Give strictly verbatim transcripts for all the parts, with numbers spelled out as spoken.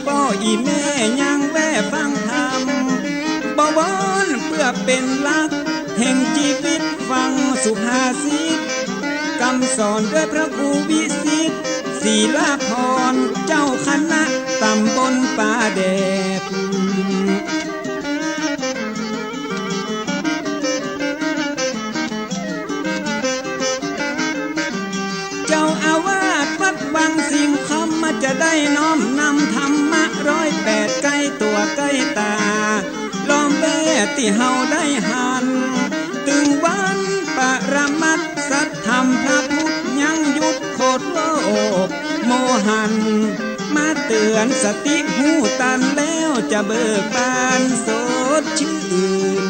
ป้ออี่แม่ยังแว่ฟังธรรม บ่วอนเปื้อเป๋นหลักแห่งจีวิต ฟังสุภาษิต กำสอนด้วยพระครูวิสิทธิ์ ศีลาภรณ์ เจ้าคณะตำบลป่าแดด เจ้าอาวาสวัดวังสิงห์คำ มาจะได้น้อมนำธรรมะร้อยแปดใก้ตั๋วใก้ต๋า ล้อมแวดตี้เฮาได้หัน ตึงวันปรมัตถสัตธรรมพระพุทธยังหยุดโขดโลกโมหัน มาเตือนสติฮู้ตันแล้วจะเบิกบานสดชื่น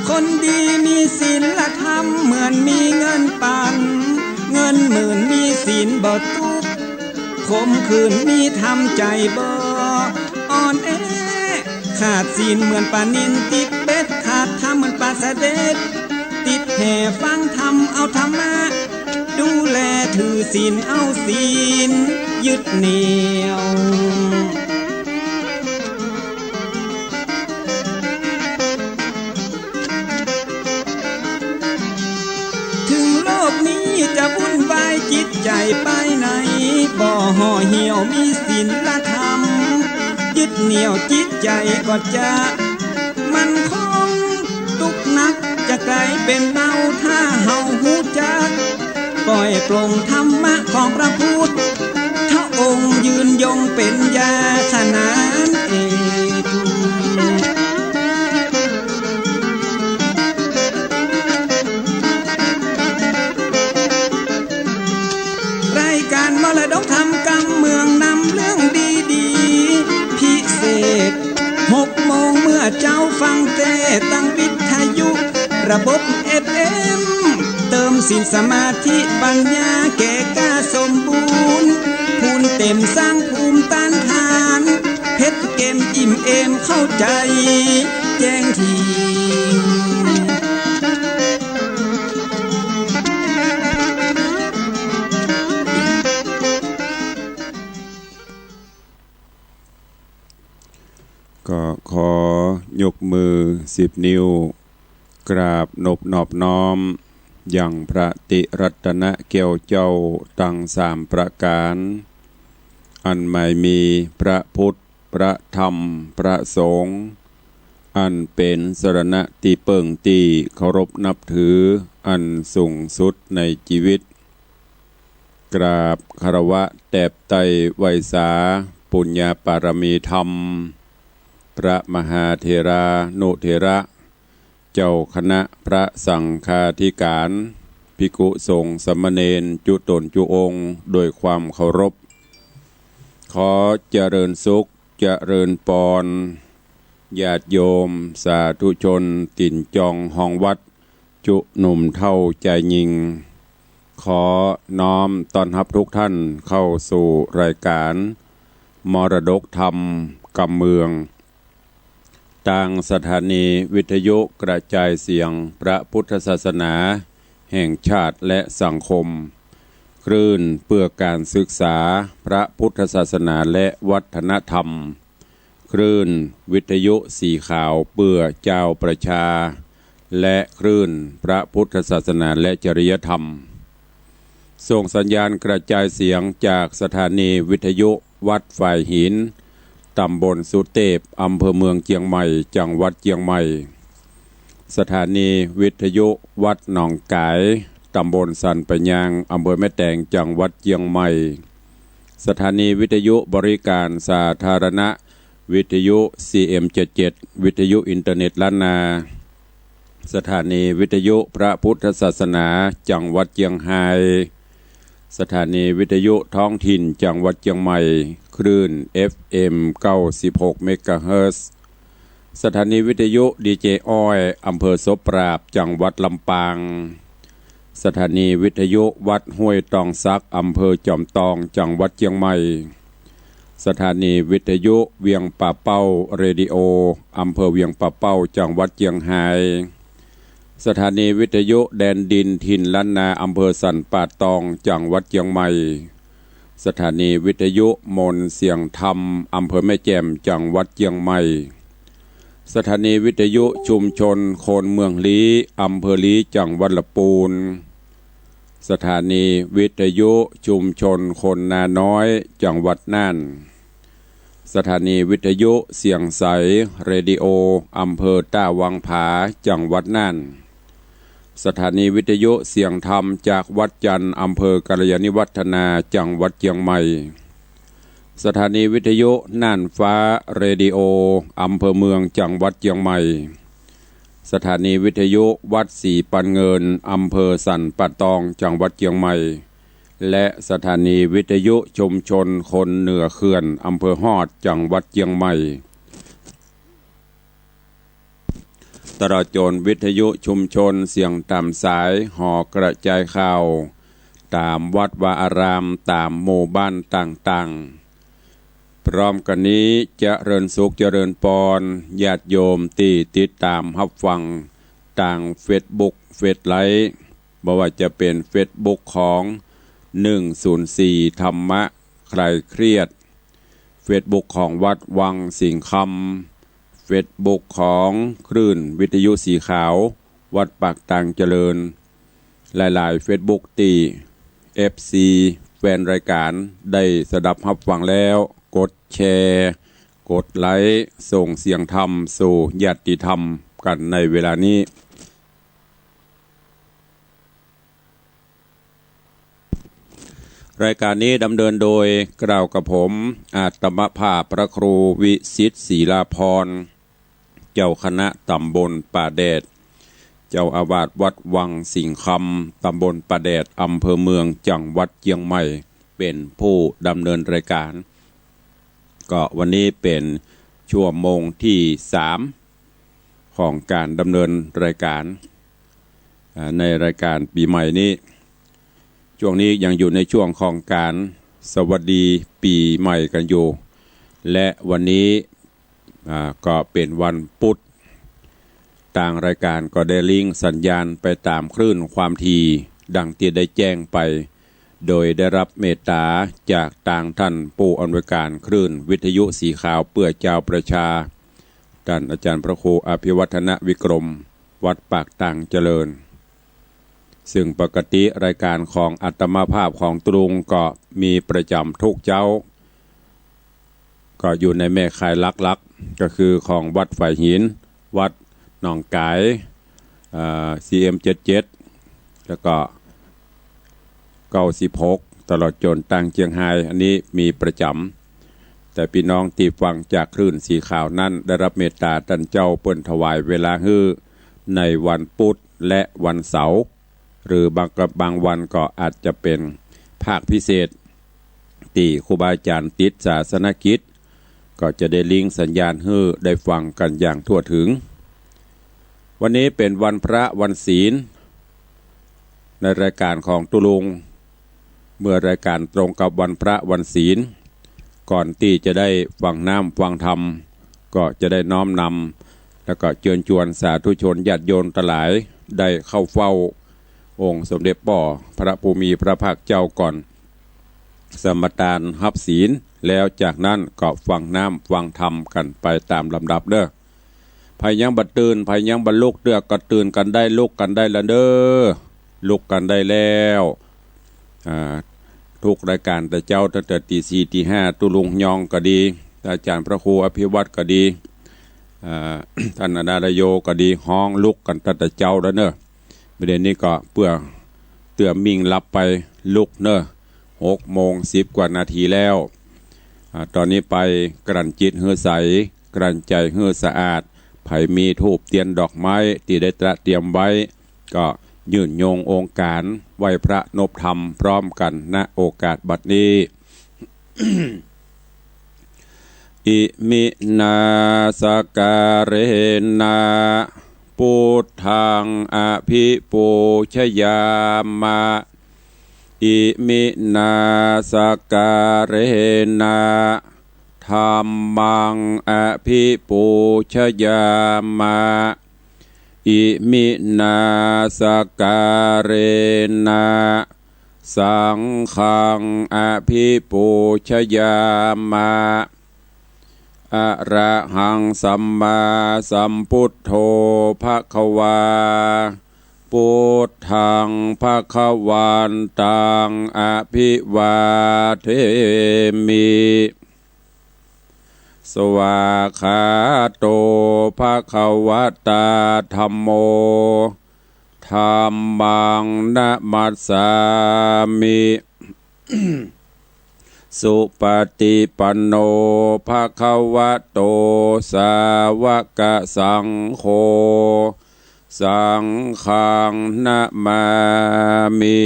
คนดีมีศีลธรรมเหมือนมีเงินปัน เงินหมื่นมีศีลบ่ตุ๊กข์ ขมขื่นมีธรรมใจ๋บ่อ่อนแอ ขาดศีลเหมือนป๋านิลติดเบ็ด ขาดธรรมเหมือนป๋าสะเด็ด ติดแหฟังธรรมเอาธรรมะ ดูแลถือศีลเอาศีลยึดเหนี่ยว ถึงโลกนี้จะวุ่นวายจิตใจ๋ไปไหน บ่ห่อเหี่ยวมีศีลธรรม ยึดเหนี่ยวจิตใจ๋ก็จะมั่นคง ตุ๊กข์หนักจะก๋ายเป๋นเบา ถ้าเฮาฮู้จัก ปล่อยปลงธรรมะของพระพุทธองค์ยืนยงเป๋นยาขนานเอก รายก๋านมรดกธรรมกำเมืองนำเรื่องดีๆ พิเศษ หกโมงเมื่อเจ๊าฟังเตสน์ตังวิทยุ ระบบเอฟเอ็ม เติมศีลสมาธิปัญญาแก่กล้าสมบูรณ์ ภูนเต็มสร้างภูมิต้านทาน เพ็ดเกมอิ่มเอมเข้าใจ๋แจ้งถี่ ก็ขอยกมือสิบนิ้ว กราบนบนอบน้อม ยังพระติรัตนะแก้วเจ้าตังสามประก๋าน อันหมายมีพระพุทธ พระธรรม พระสงฆ์ อันเป๋นสรณะตี้เปิ้งตี้เคารพนับถืออันสูงสุดในจีวิต กราบคารวะแตบไต้ไหว้สาปุญญาปารมีธรรม พระมหาเถรานุเถระ เจ้าคณะพระสังฆาธิก๋าน ภิกขุสงฆ์สามเณรจุ๊ต๋นจุ๊องค์ ด้วยความเคารพ ขอเจริญสุข เจริญปอน ญาติโยมสาธุชนตี๋นจองฮองวัด จุ๊หนุ่มเฒ่าจายญิง ขอน้อมต้อนฮับทุกท่านเข้าสู่รายก๋านมรดกธรรมกำเมือง ตางสถานีวิทยุกระจายเสียงพระพุทธศาสนาแห่งชาติและสังคม คลื่นเพื่อการศึกษาพระพุทธศาสนาและวัฒนธรรม คลื่นวิทยุสีขาวเพื่อจาวประชา และคลื่นพระพุทธศาสนาและจริยธรรม ส่งสัญญาณกระจายเสียงจากสถานีวิทยุวัดฝายหิน ตำบลสุเตพ อำเภอเมืองเจียงใหม่ จังหวัดเจียงใหม่ สถานีวิทยุวัดหนองก๋าย ตำบลสันป่ายยาง อำเภอแม่แตง จังหวัดเจียงใหม่ สถานีวิทยุบริการสาธารณะ วิทยุ ซีเอ็มเจ็ดเจ็ด วิทยุอินเทอร์เน็ตล้านนา สถานีวิทยุพระพุทธศาสนาจังหวัดเจียงฮาย สถานีวิทยุท้องถิ่นจังหวัดเจียงใหม่ คลื่น เอฟเอ็ม เก้าสิบหก เมกะเฮิรตซ์ สถานีวิทยุดีเจอ้อย อำเภอโสปราบ จังหวัดลำปาง สถานีวิทยุวัดห้วยตองสัก อำเภอจอมตอง จังหวัดเจียงใหม่ สถานีวิทยุเวียงป่าเป้าเรดิโอ อำเภอเวียงป่าเป้า จังหวัดเจียงฮาย สถานีวิทยุแดนดินถิ่นล้านนา อำเภอสันป่าตอง จังหวัดเจียงใหม่ สถานีวิทยุมนต์เสียงธรรม อำเภอแม่แจ่ม จังหวัดเจียงใหม่ สถานีวิทยุชุมชนคนเมืองลี้ อำเภอลี้ จังหวัดละปูน สถานีวิทยุชุมชนคนนาน้อย จังหวัดน่าน สถานีวิทยุเสียงใส เรดิโอ อำเภอต้าวังผา จังหวัดน่าน สถานีวิทยุเสียงธรรมจากวัดจันทร์ อำเภอกัลยาณิวัฒนา จังหวัดเจียงใหม่ สถานีวิทยุน่านฟ้า เรดิโอ อำเภอเมือง จังหวัดเจียงใหม่ สถานีวิทยุวัดศรีปันเงิน อำเภอสันป่าตอง จังหวัดเจียงใหม่ และสถานีวิทยุชุมชนคนเหนือเขื่อน อำเภอฮอด จังหวัดเจียงใหม่ ตลอดจนวิทยุชุมชนเสียงต๋ามสาย หอกระจายข่าว ต๋ามวัดวาอาราม ต๋ามหมู่บ้านต่างๆ พร้อมกั๋นนี้ เจริญสุขเจริญปอน ญาติโยมตี้ติดต๋ามฮับฟังตางเฟซบุ๊ก เฟซไลฟ์ บ่ว่าจะเป๋นเฟซบุ๊กของหนึ่งศูนย์สี่ธรรมะคลายเครียด เฟซบุ๊กของวัดวังสิงห์คำ เฟซบุ๊กของคลื่นวิทยุสีขาว วัดปากตางเจริญ หลายๆ เฟซบุ๊กตี้ เอฟซี แฟนรายก๋านได้สดับฮับฟังแล้ว กดแชร์ กดไลก์ ส่งเสียงธรรมสู่ญาติธรรมกั๋นในเวลานี้ รายก๋านนี้ดำเนินโดยเกล้ากระผม อาตมาภาพพระครูวิชิต ศิลาภรณ์ เจ้าคณะต๋ำบลป่าแดด เจ้าอาวาสวัดวังสิงห์คำ ต๋ำบลป่าแดด อำเภอเมือง จังหวัดเจียงใหม่ เป๋นผู้ดำเนินรายก๋าน ก็วันนี้เป๋นชั่วโมงตี้สามของก๋านดำเนินรายก๋าน อ่า ในรายก๋านปี๋ใหม่นี้ ช่วงนี้ยังอยู่ในช่วงของก๋านสวัสดีปี๋ใหม่กั๋นอยู่ และวันนี้ อ่า ก็เป๋นวันปุ๊ด ตางรายก๋านก็ได้ลิงก์สัญญาณไปต๋ามคลื่นความถี่ ดังตี้ได้แจ้งไป โดยได้ฮับเมตต๋าจากตางต้านผู้อำนวยก๋านคลื่นวิทยุสีขาวเปื้อจาวประชา ต้านอาจ๋ารย์พระครูอภิวัฒนวิกรม วัดปากตางเจริญ ซึ่งปกติรายก๋านของอาตมาภาพของตุ๊ลุงก็มีประจ๋ำทุกเจ๊า ก็อยู่ในแม่ข่ายหลักๆ ก็คือของวัดฝายหิน วัดหนองก๋าย อ่า ซีเอ็มเจ็ดเจ็ด แล้วก็ เก้าสิบหก ตลอดจ๋นตางเจียงฮาย อันนี้มีประจ๋ำ แต่ปี้น้องตี้ฟังจากคลื่นสีขาวนั้น ได้ฮับเมตต๋าต้านเจ้าเปิ้นถวายเวลาหื้อในวันปุ๊ดและวันเสาร์ หรือบาง บางวันก็อาจจะเป๋นภาคพิเศษ ตี้ครูบาอาจ๋ารย์ติดศาสนกิจ ก็จะได้ลิงก์สัญญาณหื้อได้ฟังกั๋นอย่างทั่วถึง วันนี้เป๋นวันพระวันศีล ในรายก๋านของตุ๊ลุง เมื่อรายก๋านตรงกับวันพระวันศีล ก่อนตี้จะได้ฟังน้ำฟังธรรม ก็จะได้น้อมนำ แล้วก็เจิญจวนสาธุชนญาติโยมตังหลาย ได้เข้าเฝ้าองค์สมเด็จป้อพระผู้มีพระภาคเจ้าก่อน สมาตานฮับศีล แล้วจากนั้นก็ฟังน้ำฟังธรรมกั๋นไปต๋ามลำดับเน่อ ใผยังบ่ตื่น ใผยังบ่ลุกเตื้อก็ตื่นกั๋นได้ ลุกกั๋นได้ละเน่อ ลุกกั๋นได้แล้ว อ่า ทุกรายก๋านแต่เจ๊า ตั้งแต่ตี๋สี่ตี๋ห้า ตุ๊ลุงยองก็ดี อาจ๋ารย์พระครูอภิวัฒน์ก็ดี อ่า ต้านอาจารย์โยก็ดี ฮ้องลุกกั๋นตั้งแต่เจ๊าแล้วเน่อ บ่าเดี่ยวนี้ก็เปื้อเตื้อมิ่งหลับไป ลุกเน่อ หกโมงสิบกว่านาทีแล้ว อ่า ต๋อนนี้ไปกลั่นจิตหื้อใส กลั่นใจ๋หื้อสะอาด ใผมีธูปเตียนดอกไม้ตี้ได้ตระเตรียมไว้ ก็ยื่นโยงองค์ก๋านไหว้พระนบธรรมพร้อมกั๋น ณ โอกาสบัดนี้ อิมินา สกการะเณะ พุทธัง อภิปูชยามะ อิมินา สกการะเณะ ธัมมัง อภิปูชยามะ อิมินาสการะนะ สังฆังอภิปูชยามะ อะระหังสัมมาสัมพุทโธภะคะวา พุทธังภะคะวันตังอภิวาเทมิ สวากขาโตภะคะวะตาธัมโม ธัมมังนะมัสสามิ สุปะติปันโนภะคะวะโต สาวะกะสังโฆ สังฆังนะมามิ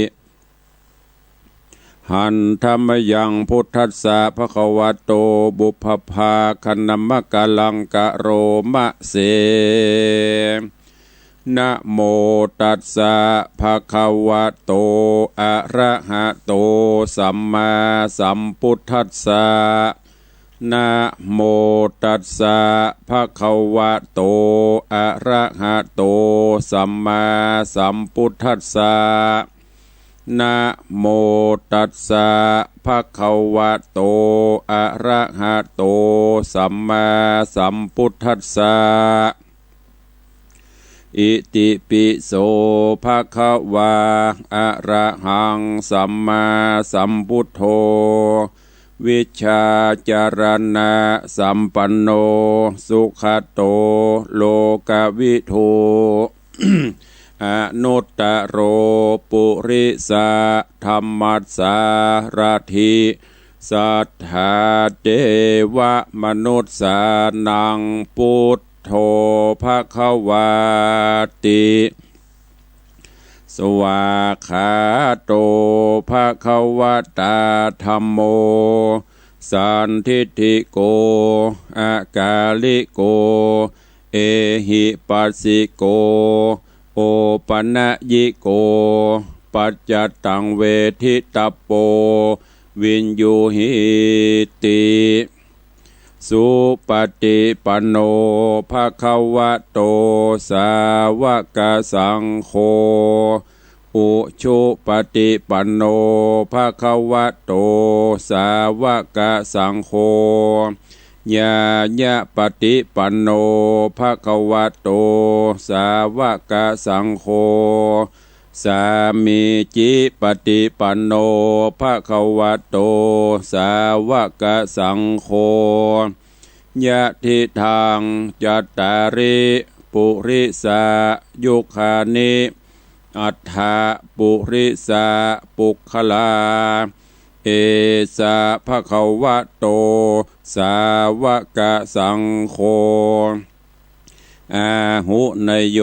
หันทะมะยังพุทธัสสะภะคะวะโต ปุพพะภาคะนะมะกะลังกะโรมะเส นะโมตัสสะภะคะวะโต อะระหะโต สัมมาสัมพุทธัสสะ นะโมตัสสะภะคะวะโต อะระหะโต สัมมาสัมพุทธัสสะ นะโมตัสสะภะคะวะโต อะระหะโต สัมมาสัมพุทธัสสะ อิติปิโสภะคะวา อะระหังสัมมาสัมพุทโธ วิชชาจารณะสัมปันโน สุขะโต โลกะวิทู อนุตตะโร ปุริสะธัมมัสสาระถิ สัตถาเทวะมนุสสานัง พุทโธภะคะวาติ สวากขาโตภะคะวะตาธัมโม สันทิฏฐิโก อะกาลิโก เอหิปัสสิโก โอปะนะยิโก ปัจจตังเวทิตะโป วิญญูหิติ สุปะติปันโนภะคะวะโต สาวะกะสังโฆ อุชุปะติปันโนภะคะวะโต สาวะกะสังโฆ ญาญะปะติปันโนภะคะวะโต สาวะกะสังโฆ สามีจิปะติปันโนภะคะวะโต สาวะกะสังโฆ ยะทิทัง จัตตาริ ปุริสะ ยุคานิ อัตถะ ปุริสะ ปุคคลา เอสะภะคะวะโต สาวะกะสังโฆ อาหุเนโย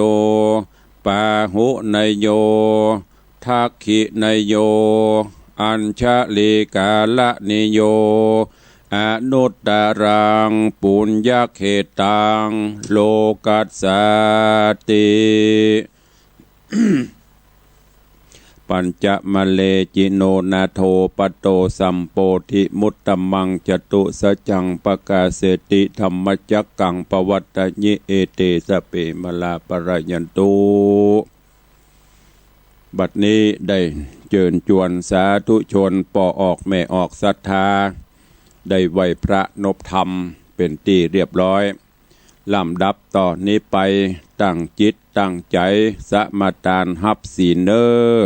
ปาหุเนโย ทักขิเนโย อัญชะลีกาละนิโย อนุตตะรัง ปุญญะเขตัง โลกัสสาติ ปัญจมะเล จิโนนาโถ ปะโต สัมโปธิมุตตะมัง จตุสัจจัง ปะกาเสติ ธัมมะจักกัง ปะวัตตะยิ เอเต สะเป มะลา ปะระยันตุ บัดนี้ได้เจิญจวนสาธุชน ป้อออกแม่ออกศรัทธา ได้ไหว้พระนบธรรมเป๋นตี้เรียบร้อย ลำดับต่อนี้ไป ตั้งจิตตั้งใจ๋สมาตานฮับศีลเน้อ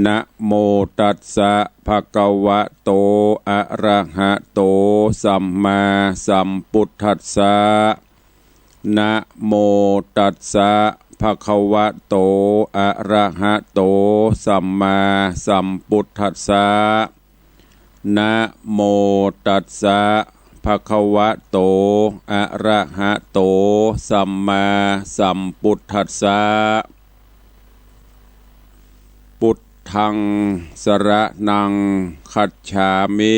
นะโมตัสสะภะคะวะโต อะระหะโต สัมมาสัมพุทธัสสะ นะโมตัสสะภะคะวะโต อะระหะโต สัมมาสัมพุทธัสสะ นะโมตัสสะภะคะวะโต อะระหะโต สัมมาสัมพุทธัสสะ พุทธัง สะระณัง คัจฉามิ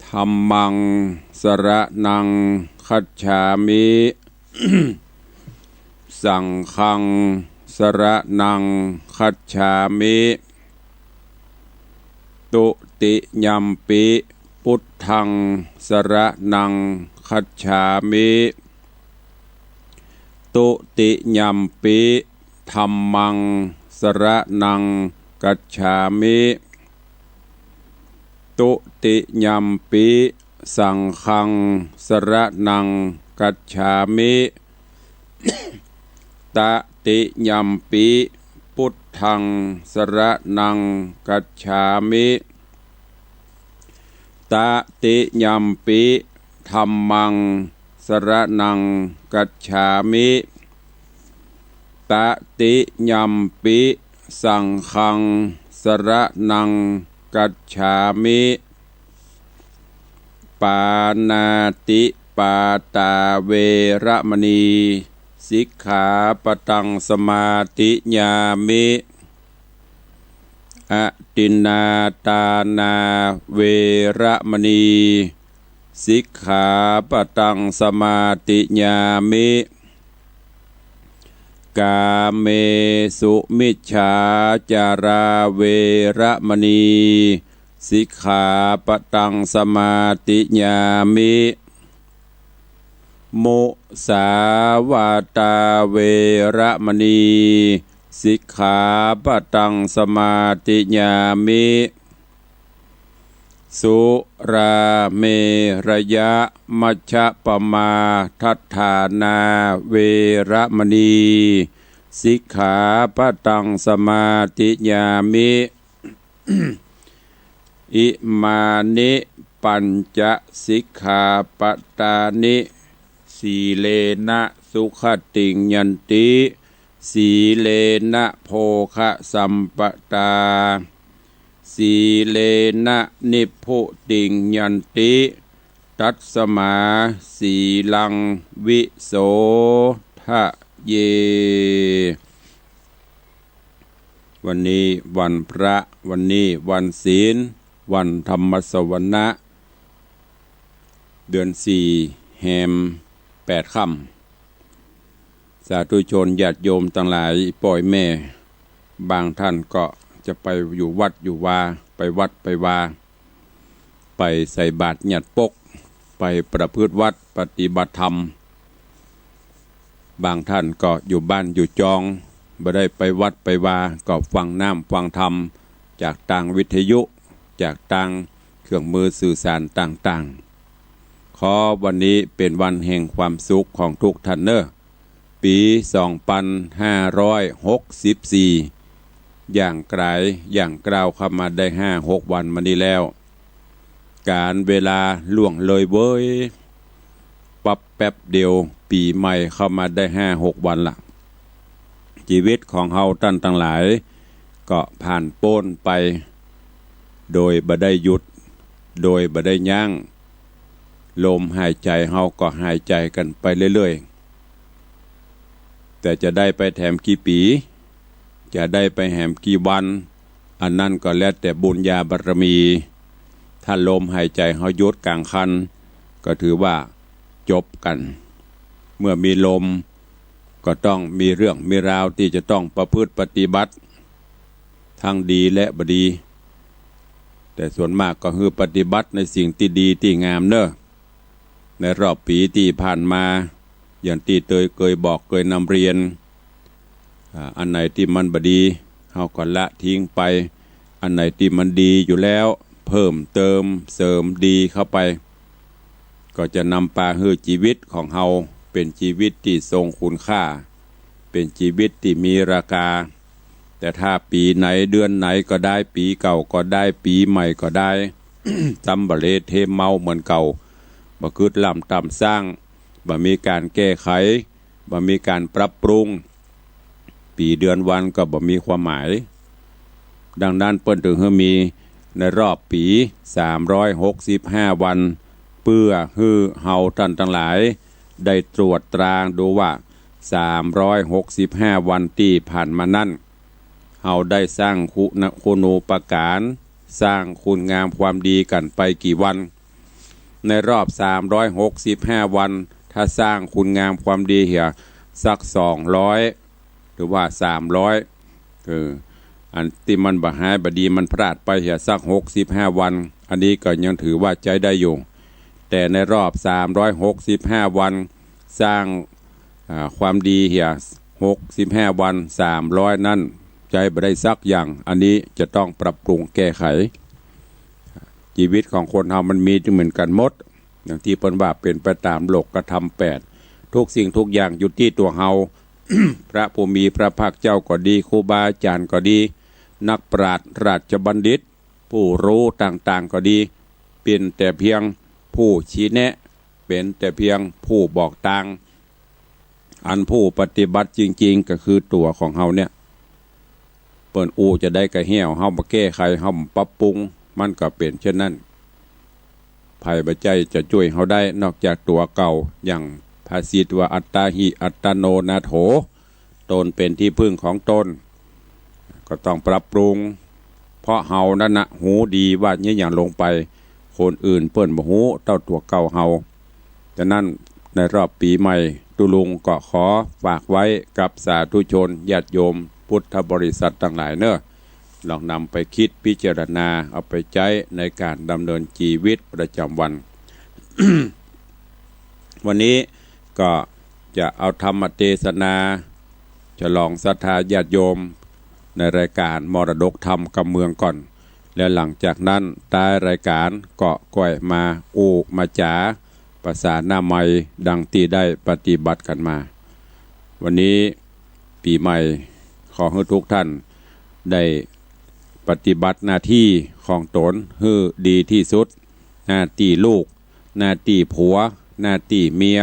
ธัมมัง สะระณัง คัจฉามิ สังฆัง สะระณัง คัจฉามิ ตุติยัมปิ พุทธัง สะระณัง คัจฉามิ ตุติยัมปิ ธัมมัง สรณัง คัจฉามิ ตุติยัมปิ สังฆัง สรณัง คัจฉามิ ตติยัมปิ พุทธัง สรณัง คัจฉามิ ตติยัมปิ ธัมมัง สรณัง คัจฉามิ ตติยัมปิ สังฆัง สรณัง คัจฉามิ ปาณาติปาตา เวระมณี สิกขาปะตัง สมาธิยามิ อทินนาทานา เวระมณี สิกขาปะตัง สมาธิยามิ กาเมสุมิจฉาจารา เวระมณี สิกขาปะตัง สมาธิยามิ มุสาวาตา เวระมณี สิกขาปะตัง สมาธิยามิ สุราเมรยมัชฌปมาทัฏฐานา เวระมณี สิกขาปะตัง สมาธิยามิ อิมานิ ปัญจสิกขาปะตานิ สีเลนะ สุขติง ยันติ สีเลนะ โภคะสัมปะตา สีเลนะ นิพพุติง ยันติ ตัสมา สีลัง วิโสทะเย วันนี้วันพระ วันนี้วันศีล วันธรรมสวนะ เดือนสี่ แฮมแปดค่ำ สาธุชนญาติโยมตังหลาย ป้อแม่ บางท่านก็จะไปอยู่วัดอยู่วา ไปวัดไปวา ไปใส่บาตรหยัดปก ไปประพฤติวัตรปฏิบัติธรรม บางท่านก็อยู่บ้านอยู่จอง บ่ได้ไปวัดไปวา ก็ฟังน้ำฟังธรรม จากตางวิทยุ จากตางเครื่องมือสื่อสารต่างๆ ขอวันนี้เป๋นวันแห่งความสุขของทุกท่านเน่อ ปี๋สองปันห้าร้อยหกสิบสี่ ย่างกราย ย่างก้าวเข้ามาได้ห้าหกวันมานี้แล้ว ก๋าลเวลาล่วงเลยเว้ย ปั๊บแป๊บเดียว ปี๋ใหม่เข้ามาได้ห้าหกวันละ จีวิตของเฮาต้านตังหลาย ก็ผ่านป๊นไป โดยบ่ได้หยุด โดยบ่ได้ยั้ง ลมหายใจ๋เฮาก็หายใจ๋กั๋นไปเรื่อยๆ แต่จะได้ไปแถมกี่ปี๋ จะได้ไปแหมกี่วัน อันนั้นก็แล้วแต่บุญญาบารมี ถ้าลมหายใจ๋เฮาหยุดก๋างคัน ก็ถือว่าจบกั๋น เมื่อมีลม ก็ต้องมีเรื่องมีราวตี้จะต้องประพฤติปฏิบัติ ทั้งดีและบ่ดี แต่ส่วนมากก็หื้อปฏิบัติในสิ่งตี้ดีตี้งามเน่อ ในรอบปี๋ตี้ผ่านมา อย่างตี้เตยเกยบอกเกยนำเรียน อ่า อันไหนตี้มันบ่ดี เฮาก็ละทิ้งไป อันไหนตี้มันดีอยู่แล้ว เพิ่มเติมเสริมดีเข้าไป ก็จะนำปาหื้อจีวิตของเฮาเป๋นจีวิตตี้ทรงคุณค่า เป๋นจีวิตตี้มีราคา แต่ถ้าปี๋ไหนเดือนไหนก็ได้ ปี๋เก่าก็ได้ ปี๋ใหม่ก็ได้ ซ้ำบ่าเหลเทเมาเหมือนเก่า บ่กึ๊ดล้ำต๋ามสร้าง บ่มีก๋านแก้ไข บ่มีก๋านปรับปรุง ปี๋เดือนวันก็บ่มีความหมาย ดังนั้นเปิ้นจึงหื้อมีในรอบปี๋สามร้อยหกสิบห้าวัน เปื้อหื้อเฮาต้านตังหลายได้ตรวจตราดูว่า สามร้อยหกสิบห้าวันตี้ผ่านมานั้น เฮาได้สร้างคุณ คุณูปการ สร้างคุณงามความดีกั๋นไปกี่วัน ในรอบสามร้อยหกสิบห้าวัน ถ้าสร้างคุณงามความดีเหียสักสองร้อย หรือว่าสามร้อย เออ อันตี้มันบ่หายบ่ดีมันพลาดไปเหียสักหกสิบห้าวัน อันนี้ก็ยังถือว่าใจ๊ได้อยู่ แต่ในรอบสามร้อยหกสิบห้าวัน สร้าง อ่า ความดีเหีย หกสิบห้าวัน สามร้อย นั้น ใจ๊บ่ได้สักอย่าง อันนี้จะต้องปรับปรุงแก้ไข จีวิตของคนเฮามันมีเหมือนกั๋นหมด อย่างตี้เปิ้นว่าเป๋นไปต๋ามโลกธรรมแปด ทุกสิ่งทุกอย่างอยู่ตี้ตั๋วเฮา พระผู้มีพระภาคเจ้าก็ดี ครูบาอาจ๋ารย์ก็ดี นักปราชญ์ราชบัณฑิต ผู้ฮู้ต่างๆ ก็ดี เป๋นแต่เปียงผู้ชี้แนะ เป๋นแต่เปียงผู้บอกตาง อันผู้ปฏิบัติจริงๆ ก็คือตั๋วของเฮาเนี่ย เปิ้นอู้จาใดก็แห้ว เฮาบ่แก้ไข เฮาบ่ปรับปรุง มันก็เป๋นเช่นนั้น ใผบ่ใจ้จะจ้วยเฮาได้นอกจากตั๋วเก่า อย่างภาษิตว่า อัตตาหิ อัตตโน นาโถ ตนเป๋นตี้พึ่งของตน ก็ต้องปรับปรุง เพราะเฮานั้นนะฮู้ดีว่าเยียะหยังลงไป คนอื่นเปิ้นบ่ฮู้เต้าตั๋วเก่าเฮา ฉะนั้นในรอบปี๋ใหม่ ตุ๊ลุงก็ขอฝากไว้กับสาธุชนญาติโยมพุทธบริษัทตังหลายเน่อ ลองนำไปกึ๊ดพิจารณา เอาไปใจ๊ในก๋านดำเนินจีวิตประจ๋ำวัน วันนี้ก็จะเอาธรรมเตสนา ฉลองศรัทธาญาติโยม ในรายก๋านมรดกธรรมกำเมืองก่อน และหลังจากนั้นท้ายรายก๋านก็ก้อยมาอู้มาจ๋า ประสาหน้าไมค์ดังตี้ได้ปฏิบัติกั๋นมา วันนี้ปี๋ใหม่ ขอหื้อทุกท่านได้ปฏิบัติหน้าตี้ของตนหื้อดีตี้สุด หน้าตี้ลูก หน้าตี้ผัว หน้าตี้เมีย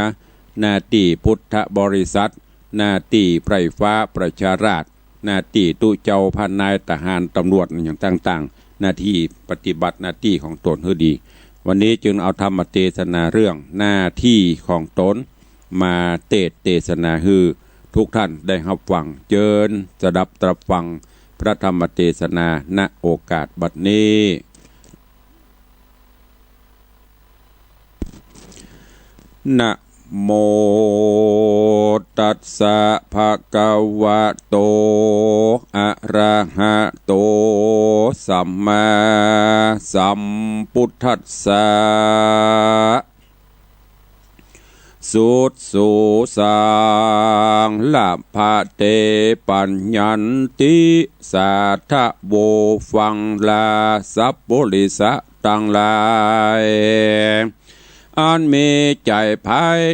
หน้าตี้พุทธบริษัท หน้าตี้ไพร่ฟ้าประชาราษฎร์ หน้าตี้ตุ๊เจ้าพระนายทหารตำรวจอะหยังต่างๆ หน้าตี้ปฏิบัติหน้าตี้ของตนหื้อดี วันนี้จึงเอาธรรมเตสนาเรื่องหน้าตี้ของตน มาเตสน์เตสนาหื้อทุกท่านได้ฮับฟัง เจิญสดับตรับฟังพระธรรมเตสนา ณ โอกาสบัดนี้ นะโมตัสสะ ภะคะวะโต อะระหะโต สัมมาสัมพุทธัสสะ สุดสูสัง ละพะเต ปัญญันติ สาธะโว ฟังลาสัพปุริสะตังหลาย อันมีใจ๋ใผ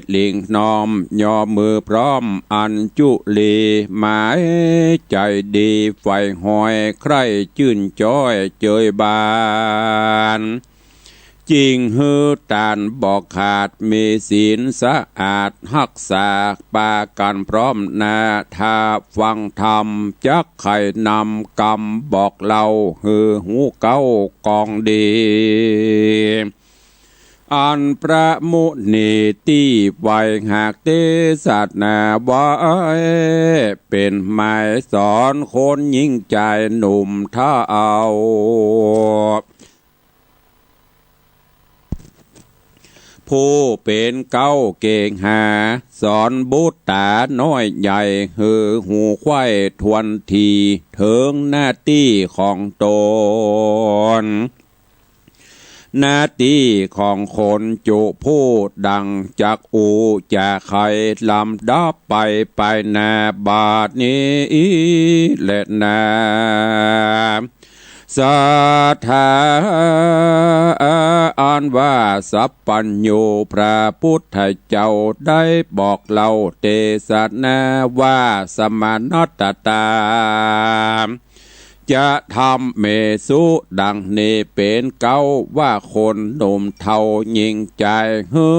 หลิ้งน้อม ยอมมือพร้อม อัญจุลี หมายใจ๋ดี ใฝ่หอย ใคร่จื้นจ้อย เจยบาน จิ่งหื้อตานบ่ขาด มีศีลสะอาดฮักษา ปากั๋นพร้อมหน้า ถ้าฟังธรรม จักใค่นำกำบอกเล่า หื้อฮู้เก๊ากองดี อันพระมุนีตี้ไหว้หากเตสนาไว้ เป๋นหมายสอนคนญิงจายหนุ่มเฒ่า ผู้เป๋นเก๊าเกหา สอนบุตต๋าน้อยใหญ่ หื้อฮู้ใคว่ถ้วนถี่ เถิงหน้าตี้ของตน หน้าตี้ของคนจุผู้ดังจักอู้จะไข ลำดับไปไปหน้า บัดนี้แลนา ศรัทธา อันว่าสัพพัญญูพระพุทธเจ้าได้บอกเล่าเตสนาว่า สมณัตตา จะทำเมสุดังนี้เป๋นเก๊า ว่าคนหนุ่มเฒ่าญิงจาย หื้อ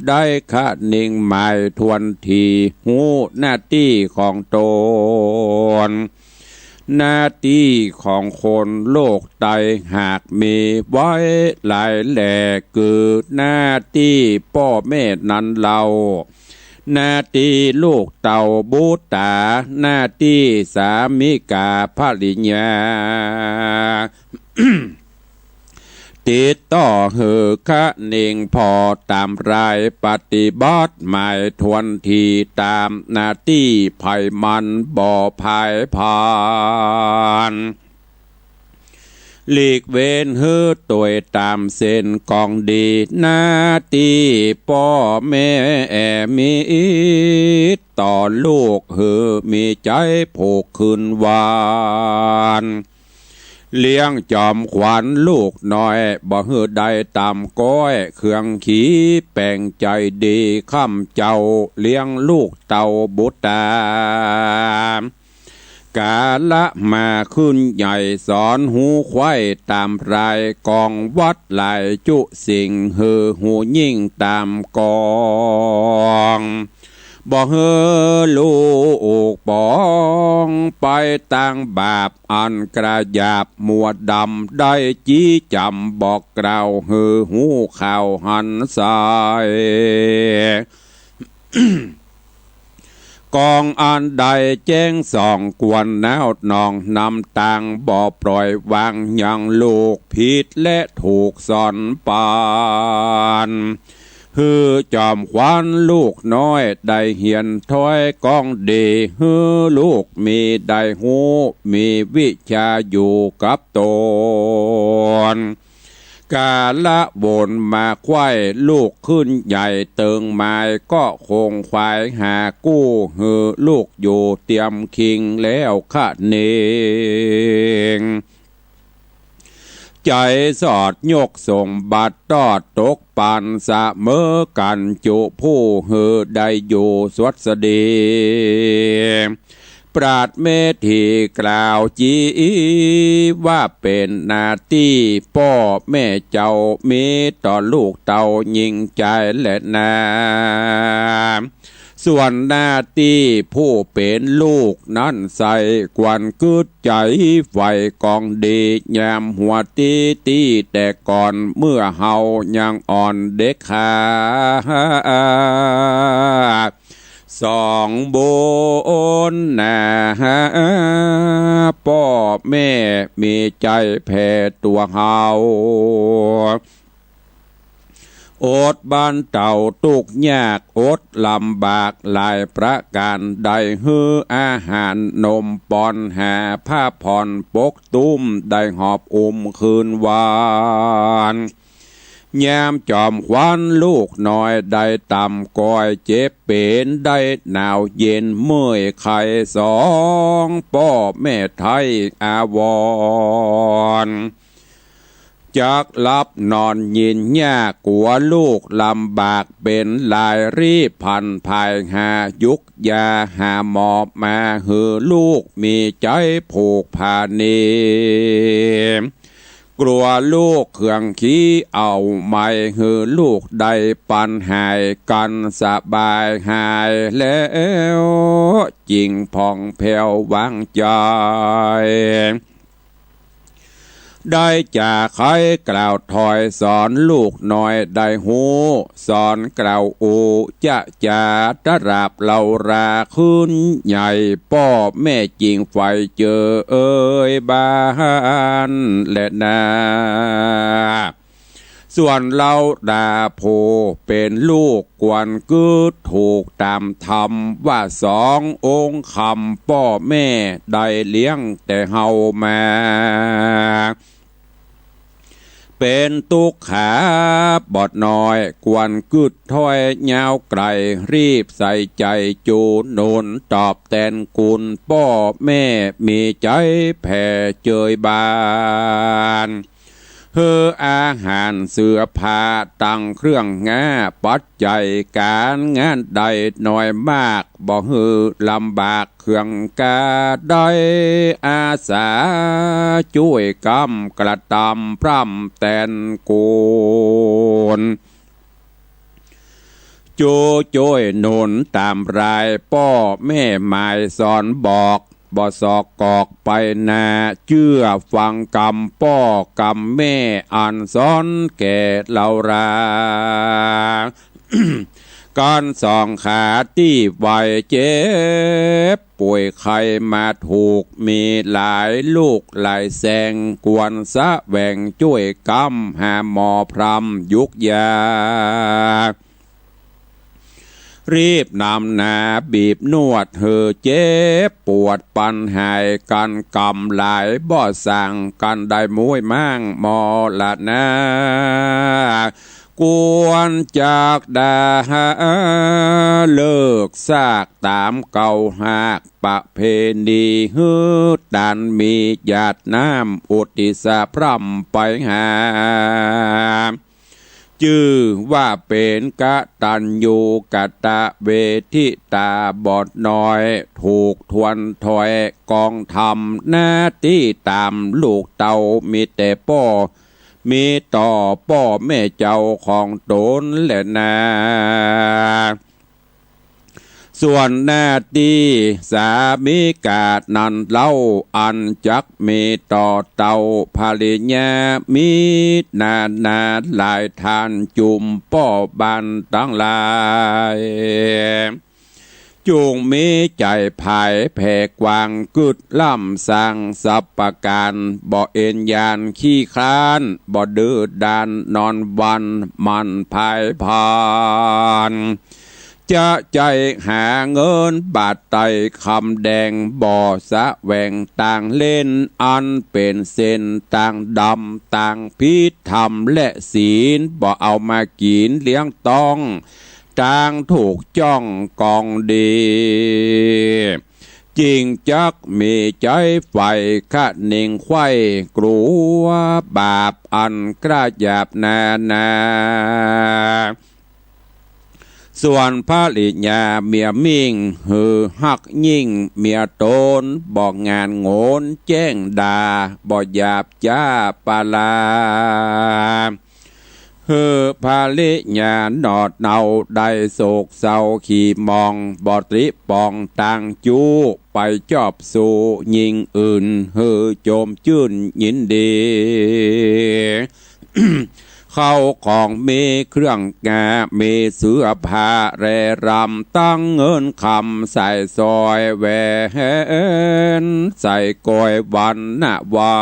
ได้คะนิงหมายถ้วนถี่ ฮู้หน้าตี้ของตน หน้าตี้ของคนโลกใต้หากมีไว้หลายแหล่ คือหน้าตี้ป้อแม่นั้นเล่า หน้าตี้ลูกเต้าบุตต๋า หน้าตี้สามิกาภริยา ติดต่อหื้อคะนิงผ่อต๋ามราย ปฏิบัติหมายถ้วนถี่ ต๋ามหน้าตี้ใผมันบ่ผายผลาญ หลีกเว้นหื้อตวยต๋ามเส้นกองดี หน้าตี้ป้อแม่มีต่อลูก หื้อมีใจ๋ผูกคืนหวาน เลี้ยงจอมขวัญลูกน้อย บ่หื้อได้ต่ำก๊อย เคืองขีแป๋งใจ๋ดี ค้ำเจ้าเลี้ยงลูกเต้าบุตรต๋า ก๋าละมาขึ้นใหญ่ สอนฮู้ใคว่ต๋ามราย กองวัดหลายจุสิ่ง หื้อฮู้ยิ่งต๋ามกอง บ่หื้อลูกป๋องไปตางบาป อันกระหยาบมัวดำ ได้จี้จ๋ำบอกกล่าว หื้อฮู้ข่าวหันใส กองอันได้แจ้งส่อง กวนน้าวหนองนำตาง บ่ปล่อยวางยังลูก ผิดและถูกสอนปาน หื้อจอมขวัญลูกน้อย ได้เหียนถ้อยกองดี หื้อลูกมีได้ฮู้ มีวิชาอยู่กับต๋น ก๋าละวนมาใคว่ลูกขึ้นใหญ่ เติงหมายก็คงขวายหากู้ หื้อลูกอยู่เตียมคิงแล้วคะเนง ใจ๋สอดยกสมบัติตอดตกปัน เสมอกั๋นจุผู้ หื้อได้อยู่สวัสดี ปราดเมธีกล่าวจี้ว่า เป๋นหน้าตี้ป้อแม่เจ้า มีต่อลูกเต้ายิ่งใจ๋แลนา ส่วนหน้าตี้ผู้เป๋นลูกนั้นไส้ ควรกึ๊ดใจ๋ใฝ่กองดี ยามหัวตี้ตี้แต่ก่อน เมื่อเฮายังอ่อนเด็กขา สองบุญนา ป้อแม่มีใจ๋แผ่ตั๋วเฮา อดบรรเต๋าตุ๊กข์ยาก อดลำบากหลายประก๋าน ได้หื้ออาหารนมปอน หาผ้าผ่อนปกตุ้ม ได้หอบอุ้มคืนหวาน ยามจอมขวัญลูกน้อย ได้ต่ำก๊อยเจ็บเป๋น ได้หนาวเย็นเมื่อยไข้ สองป้อแม่ไท้อาวรณ์ จักหลับนอนยินยาก กั๋วลูกลำบากเป๋นหลาย รีบพลันไปหายุกยา หาหมอมาหื้อลูกมีใจ๋ผูกผานี กั๋วลูกเคืองขี้เอาไหม้ หื้อลูกได้ปันหาย กั๋นสบายหายแล้ว จิ่งผ่องแผ้ววางใจ๋ ได้จ๋าใค่กล่าวถ้อย สอนลูกน้อยได้ฮู้ สอนกล่าวอู้จะจ๋า ตราบเฮาราขึ้นใหญ่ ป้อแม่จิ่งใฝ่เจอเอยบานแลนา ส่วนเฮาดาผู้เป๋นลูก ควรกึ๊ดถูกต๋ามธรรม ว่าสององค์คำ ป้อแม่ได้เลี้ยงแต่เฮามา เป๋นตุ๊กขาบอดน้อย ควรกึ๊ดถ้อยยาวไก๋ รีบใส่ใจ๋จู๋หนุน ตอบแตนกุณป้อแม่ มีใจ๋แผ่เจยบาน หื้ออาหารเสื้อผ้าตังเครื่องงา ปัจจัยก๋านงานได้น้อยมาก บ่หื้อลำบากเครื่องกา ได้อาสาจ้วยกำกระตำพร่ำแตนกุณ จู๋จ้วยหนุนต๋ามราย ป้อแม่หมายสอนบอก บ่สอกกอกไปหน้า เจื้อฟังกำป้อกำแม่ อันสอนแก่เฮารา ก๋านสองขาตี้ไหวเจ็บป่วยไข้มาถูก มีหลายลูกหลายแสง ควรแสวงจ้วยกำ หาหมอพร่ำยุกยา ก รีบนำนาบีบนวดหื้อเจ็บปวดปันหาย กันกำหลายบ่สั่ง กันได้มุ้ยม้างมรณะ ควรจักดาเลิกซากต๋ามเก่าหาก ประเพณีหื้อตัน มีหยาดน้ำอุทิศพร่ำไปหา จื้อว่าเป๋นกตัญญูกตเวทิตาบ่น้อย ถูกทวนถอยกองธรรมหน้าตี้ต๋ามลูกเต้า มีแต่ป้อ มีต่อป้อแม่เจ้าของต๋นแลนา ส่วนหน้าตี้สามิกานั้นเล่า อันจักมีต่อเต้าภริยา มีนานาหลายท่าน จุมป้อบ้านตังหลาย จุ่งมีใจ๋ผายแผ่กว้าง กึ๊ดล้ำสร้างสรรพก๋าน บ่เอ็นยานขี้คร้าน บ่ดื้อด้านนอนวัน หมั่นผายผ่าน จะใจ๋หาเงินบาทไต้คำแดง บ่แสวงตางเล่น อันเป๋นเส้นตางดำ ตางผิดธรรมและศีล บ่เอามากิ๋นเลี้ยงต๊อง ตางถูกจ้องกองดี จิ่งจักมีใจ๋ใฝ่คะเน่งใคว่ กลัวบาปอันกล้าหยาบนานา ส่วนภริยาเมียมิ่ง หื้อฮักยิ่งเมียต๋น บ่งานโงนแจ้งด่า บ่หยาบจ๊าปาลา หื้อภริยาหนอดเนาได้โศกเศร้าขี้หมอง บ่ตริปองตางจู้ ไปจอบสู่ญิงอื่น หื้อจมจื้นยินดี เข้าของมีเครื่องงา มีเสื้อผ้าแร่รำ ตังเงินคำสายสร้อยแหวน ใส่กอยวันนะไว้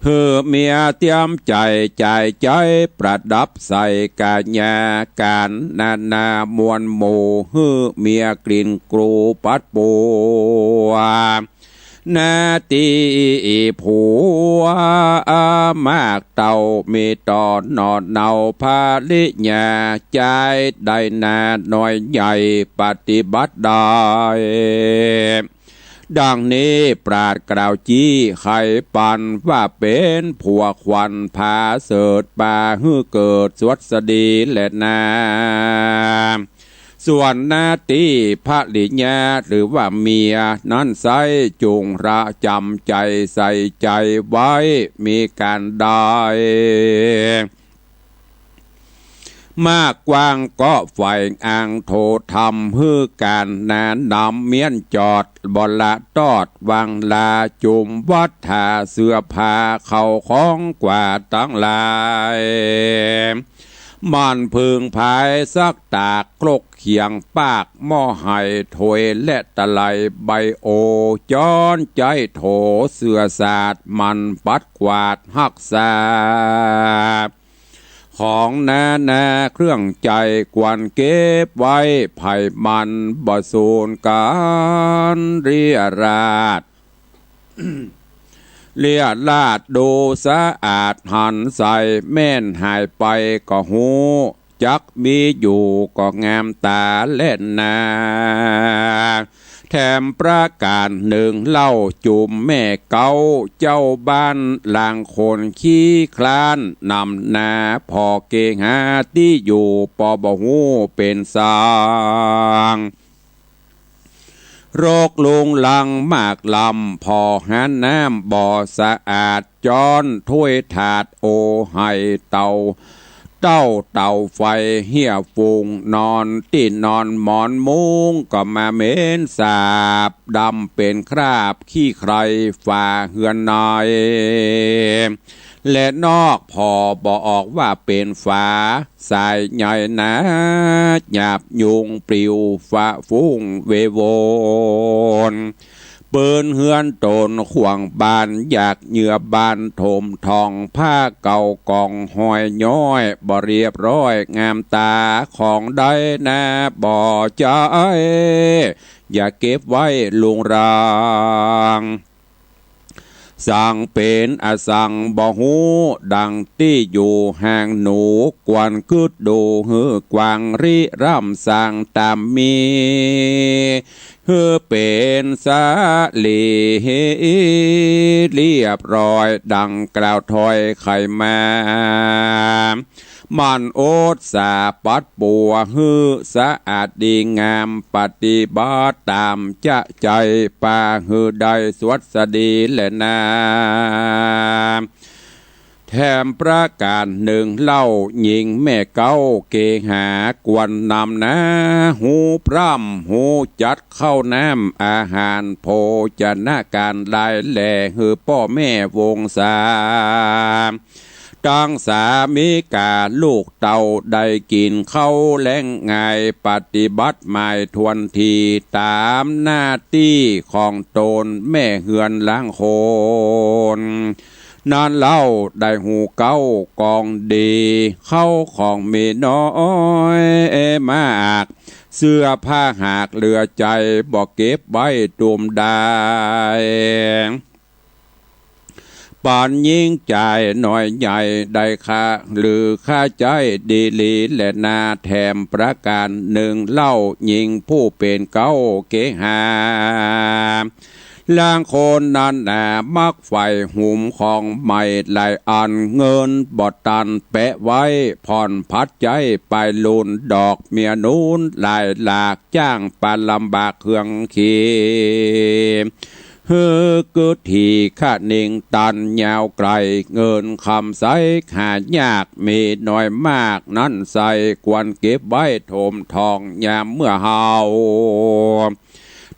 หื้อเมียเตรียมใจ๋จ่ายใจ๊ ประดับใส่กายา ก๋านนานามวลหมู่ หื้อเมียกลิ่นกรูปัดปัว หน้าตี้ผัวมากเต้า มีต่อหนอเนาภริยา ใจ๊ได้นาน้อยใหญ่ปฏิบัติได้ ดังนี้ปราชญ์กล่าวจี้ไขปัน ว่าเป๋นผัวขวัญผาเสริฐ ปาหื้อเกิดสวัสดีแลนา ส่วนหน้าตี้ภริยาหรือว่าเมียนั้นไซร้ จุ่งระจำใจ๋ใส่ใจ๋ไว้ มีก๋านได้ มากกว้างก็ใฝ่อ้างโถธรรม หื้อก๋านนานำเมี้นจอด บ่ละตอดวางลา จุ่มวัตถาเสื้อผ้าเข้าของกว่าตังหลาย หมั่นผึ่งผายซักตากครกเขียงปากหม้อไหถ้วยและตะไลใบโอ จ๊อนใจ๊โถเสื้อสาด หมั่นปัดกวาดฮักษา ของนานาเครื่องใจ๋ควรเก็บไว้ ไผมันบ่สูญก๋านเรียราษฎร์ เรียราษฎร์ดูสะอาดหันใส แม่นหายไปก็ฮู้ จักมีอยู่ก็งามต๋าแลนา แถมประก๋านนึ่งเล่า จุ่มแม่เก๊าเจ้าบ้านลางคนขี้คร้าน นำนาผ่อเกหาตี้อยู่ ปอบ่ฮู้เป๋นสาง รกรุงรังมากล้ำ ผ่อหาน้ำบ่สะอาด จ๊อนถ้วยถาดโอไหเต้า เต้าเต๋าไฟเหียฟุ้ง นอนตี้นอนหมอนมุ้ง ก็มาเหม็นสาบดำเป๋นคราบขี้ใคร่ฝาเฮือนใน และนอกผ่อบ่ออกว่าเป๋นฝา สายใยหนาหยาบยุงปลิวฟะฟุ้งเวโวน ป ปืนเฮือนต๋นขว้างบ้าน อยากเยือบบ้านถมถ่อง ผ้าเก่าก่องห้อยย้อย บ่เรียบร้อยงามต๋า ของได้นาบ่ใจ๊ อย่าเก็บไว้ลุงรัง สังเป๋นอะสังบ่ฮู้ ดั่งตี้อยู่ห่างหนู ควรกึ๊ดดูหื้อกว้าง ริร่ำสร้างต๋ามมี หื้อเป๋นสลีเรียบร้อย ดั่งกล่าวถ้อยไขมา หมั่นอุตสาห์ปัดปั๋วหื้อสะอาดดีงาม ปฏิบัติต๋ามจะใจ๋ ปาหื้อได้สวัสดีแลนา แถมประก๋านนึ่งเล่า ญิงแม่เก๊าเกหา ควรนำนา ฮู้พร่ำฮู้จัดข้าวน้ำอาหาร โภชนาก๋านหลายแหล่ หื้อป้อแม่วงศา ตังสามิก๋าลูกเต้า ได้กิ๋นข้าวแลงง่าย ปฏิบัติหมายถ้วนที ต๋ามหน้าตี้ของต๋น แม่เฮือนหลังคน นั้นเล่าได้ฮู้เก๊าของดี ข้าวของมีน้อยมาก เสื้อผ้าหากเหลือใจ๊ บ่เก็บไว้ตุ้มได้ ปันญิงจ่ายน้อยใหญ่ ได้ค่าหรือค่าใจ๊ดีหลีแลนา แถมประก๋านนึ่งเล่า ญิงผู้เป๋นเก๊าเกหา ลางคนนั้นนา มักใฝ่หุมของใหม่หลายอัน เงินบ่ตันแปะไว้ ผ่อนผัดใจ๊ไปลุน ดอกเมียนูนหลายหลาก จ้างปานลำบากเครื่องขี หื้อกึ๊ดถี่คะนิงตันยาวไก๋ เงินคำใส้หายาก มีน้อยมากนั้นใส่ ควรเก็บไว้ถมถ่อง ยามเมื่อเฮา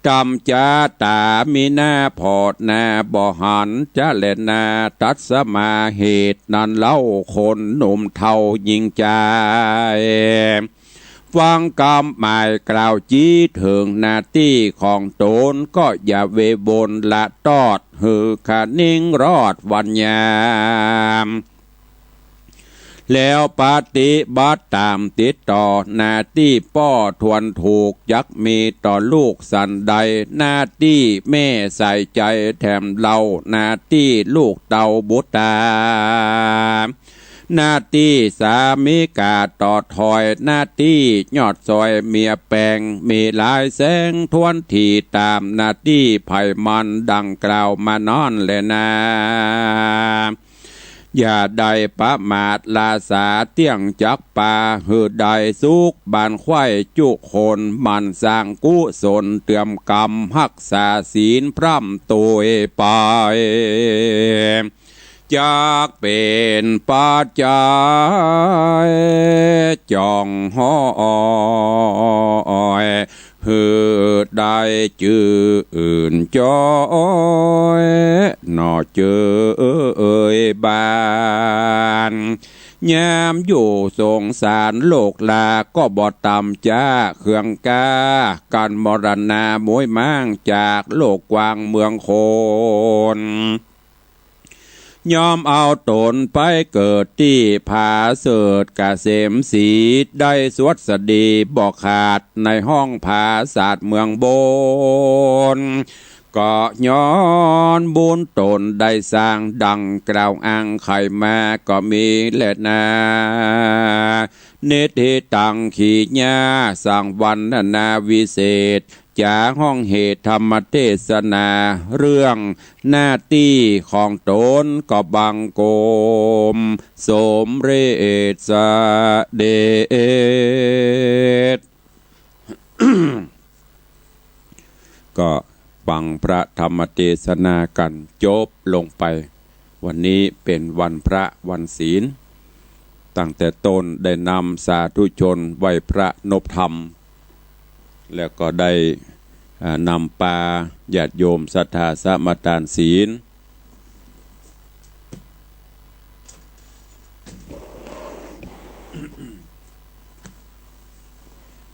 ต๋ามจะต๋ามีหน้าผ่อหน้า บ่หันจะแลนา ตัดสมาเหตุนั้นเล่า คนหนุ่มเฒ่าญิงจาย ฟังกำหมายกล่าวจี้เถิงหน้าตี้ของต๋น ก็อย่าเววนละตอด หื้อคะนิงรอดวันยาม แล้วปฏิบัติต๋ามติดต่อ หน้าตี้ป้อถ้วนถูก จักมีต่อลูกสันใด หน้าตี้แม่ใส่ใจ๋แถมเล่า หน้าตี้ลูกเต้าบุตรต๋า หน้าตี้สามิก๋าต่อถ้อย หน้าตี้ยอดซอยเมียแปง มีหลายแสงถ้วนถี่ ต๋ามหน้าตี้ใผมันดังกล่าวมานั้นแลนา อย่าได้ประมาทละสา เตี้ยงจักปาหื้อได้สุข บ่านใคว่จุคน หมั่นสร้างกุศลเติมกำ ฮักษาศีลพร่ำตวยไป จักเป๋นปัจจัยจ่องฮ้อย หื้อได้จื้นจ้อย หน่อเจยบ้าน ยามอยู่สงสารโลกลา ก็บ่ต่ำจ๊าเครื่องก้า กันมรณาโมยม้างจากโลกกว้างเมืองคน ย่อมเอาต๋นไปเกิดตี้ผาเสริฐเกษมศรี ได้สวัสดีบ่ขาด ในห้องผาสาทเมืองบน ก็ย้อนบุญต๋นได้สร้าง ดังกล่าวอ้างไขมาก็มีแลนา นิทธิตัง ขีญา สังวรรณนาวิเศษ จ๋าห้องเหตุธรรมเทศนา เรื่องหน้าตี้ของต๋น ก็บังคมสมเร็จเสด็จ ก็ฟังพระธรรมเทศนากั๋นจบลงไป วันนี้เป๋นวันพระวันศีล ตั้งแต่ต้นได้นำสาธุชนไหว้พระนบธรรม แล้วก็ได้ อ่า นำปาญาติโยมศรัทธาสมาทานศีล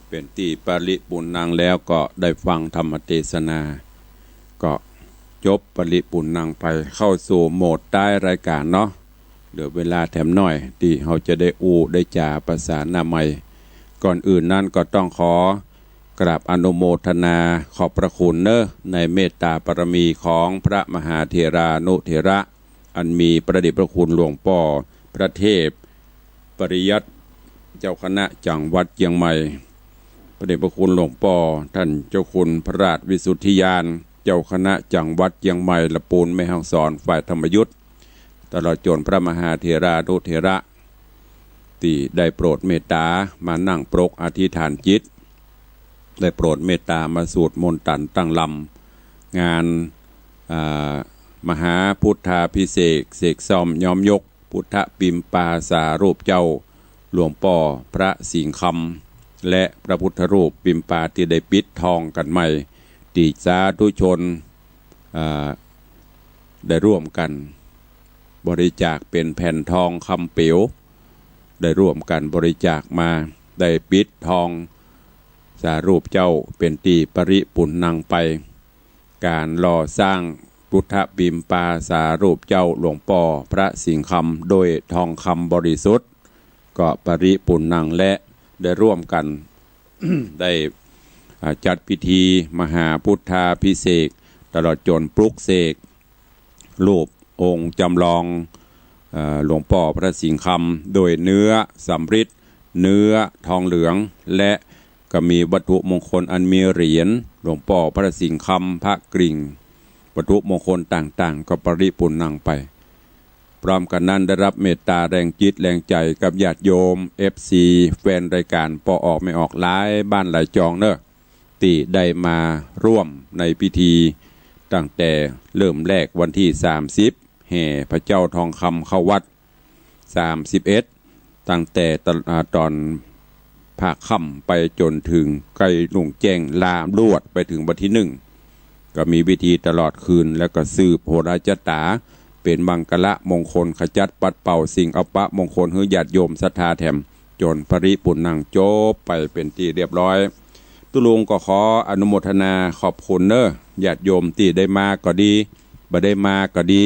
เป๋นตี้ปริปูรณังแล้ว ก็ได้ฟังธรรมเทศนา ก็ จบปริปุณณังไป เข้าสู่โหมดท้ายรายการเนาะ เหลือเวลาแถมหน้อย ตี้เฮาจะได้อู้ได้จ๋าภาษาหน้าใหม่ ก่อนอื่นนั้นก็ต้องขอกราบอนุโมทนาขอบพระคุณเนอะ ในเมตตาบารมีของพระมหาเถรานุเถระ อันมีพระเดชพระคุณหลวงป้อพระเทพปริยัติ เจ้าคณะจังหวัดเจียงใหม่ พระเดชพระคุณหลวงป้อท่านเจ้าคุณพระราชวิสุทธิญาณ เจ้าคณะจังหวัดเจียงใหม่ ละปูนแม่ฮ่องสอน ฝ่ายธรรมยุต ตลอดจ๋นพระมหาเถรานุเถระ ตี้ได้โปรดเมตตามานั่งปรกอธิษฐานจิต ได้โปรดเมตตามาสูตรมนต์ตันตั้งลำ งาน อ่า มหาพุทธาภิเษก เสกซ่อมย้อมยก พุทธปิมปาสารูปเจ้า หลวงป้อพระสิงห์คำ และพระพุทธรูปปิมปาตี้ได้ปิดทองกั๋นใหม่ ตี้สาธุชน อ่า ได้ร่วมกั๋นบริจาคเป๋นแผ่นทองคำเปลว ได้ร่วมกั๋นบริจาคมา ได้ปิดทองสารูปเจ้าเป๋นตี้ปริปุณณังไป ก๋านหล่อสร้างพุทธปิมปาสารูปเจ้าหลวงป้อพระสิงห์คำ โดยทองคำบริสุทธิ์ ก็ปริปุณณัง และได้ร่วมกั๋น ได้ อ่า จัดพิธีมหาพุทธาภิเษก ตลอดจ๋นปลุกเสก รูปองค์จำลอง เอ่อ หลวงป้อพระสิงห์คำ โดยเนื้อสำริด เนื้อทองเหลือง และก็มีวัตถุมงคลอันมีเหรียญหลวงป้อพระสิงห์คำ พระกริ่ง วัตถุมงคลต่างๆ ก็ปริปุณณังไป พร้อมกั๋นนั้นได้ฮับเมตตาแฮงจิตแฮงใจ๋กับญาติโยม เอฟซี แฟนรายก๋านป้อออกแม่ออกหลายบ้านหลายจองเนอะ ตี้ได้มาร่วมในพิธี ตั้งแต่เริ่มแรกวันตี้สามสิบ แห่พระเจ้าทองคำเข้าวัด สามสิบเอ็ด ตั้งแต่ตะ อ่า ต๋อนภาคค่ำไปจ๋นเถิงใก้รุ่งแจ้ง ลามลวดไปเถิงวันตี้หนึ่ง ก็มีพิธีตลอดคืน แล้วก็สืบโหราจะต๋า เป๋นมังคละมงคล ขจัดปัดเป่าสิ่งอัปมงคลหื้อญาติโยมศรัทธาแถม จ๋นปริปุณณังจบไปเป๋นตี้เรียบร้อย ตุ๊ลุงก็ขออนุโมทนาขอบคุณเนอะ ญาติโยมตี้ได้มาก็ดี บ่ได้มาก็ดี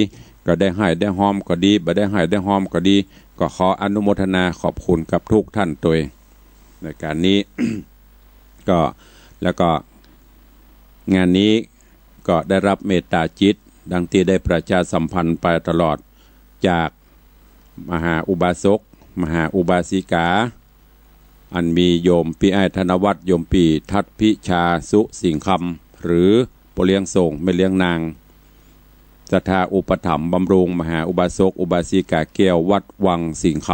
ก็ได้ไห้ได้ฮอมก็ดี บ่ได้ไห้ได้ฮอมก็ดี ก็ขออนุโมทนาขอบคุณกับทุกท่านตวย ในก๋านนี้ ก็ แล้วก็ งานนี้ก็ได้ฮับเมตตาจิต ดังตี้ได้ประชาสัมพันธ์ไปตลอด จากมหาอุบาสก มหาอุบาสิกา อันมีโยมปี้อ้ายธนวัฒน์ โยมปี้ทัดพิชา สุสิงห์คำ หรือป้อเลี้ยงโส่งแม่เลี้ยงนาง ศรัทธาอุปถัมภ์บำรุงมหาอุบาสกอุบาสิกาแก้ววัดวังสิงห์ค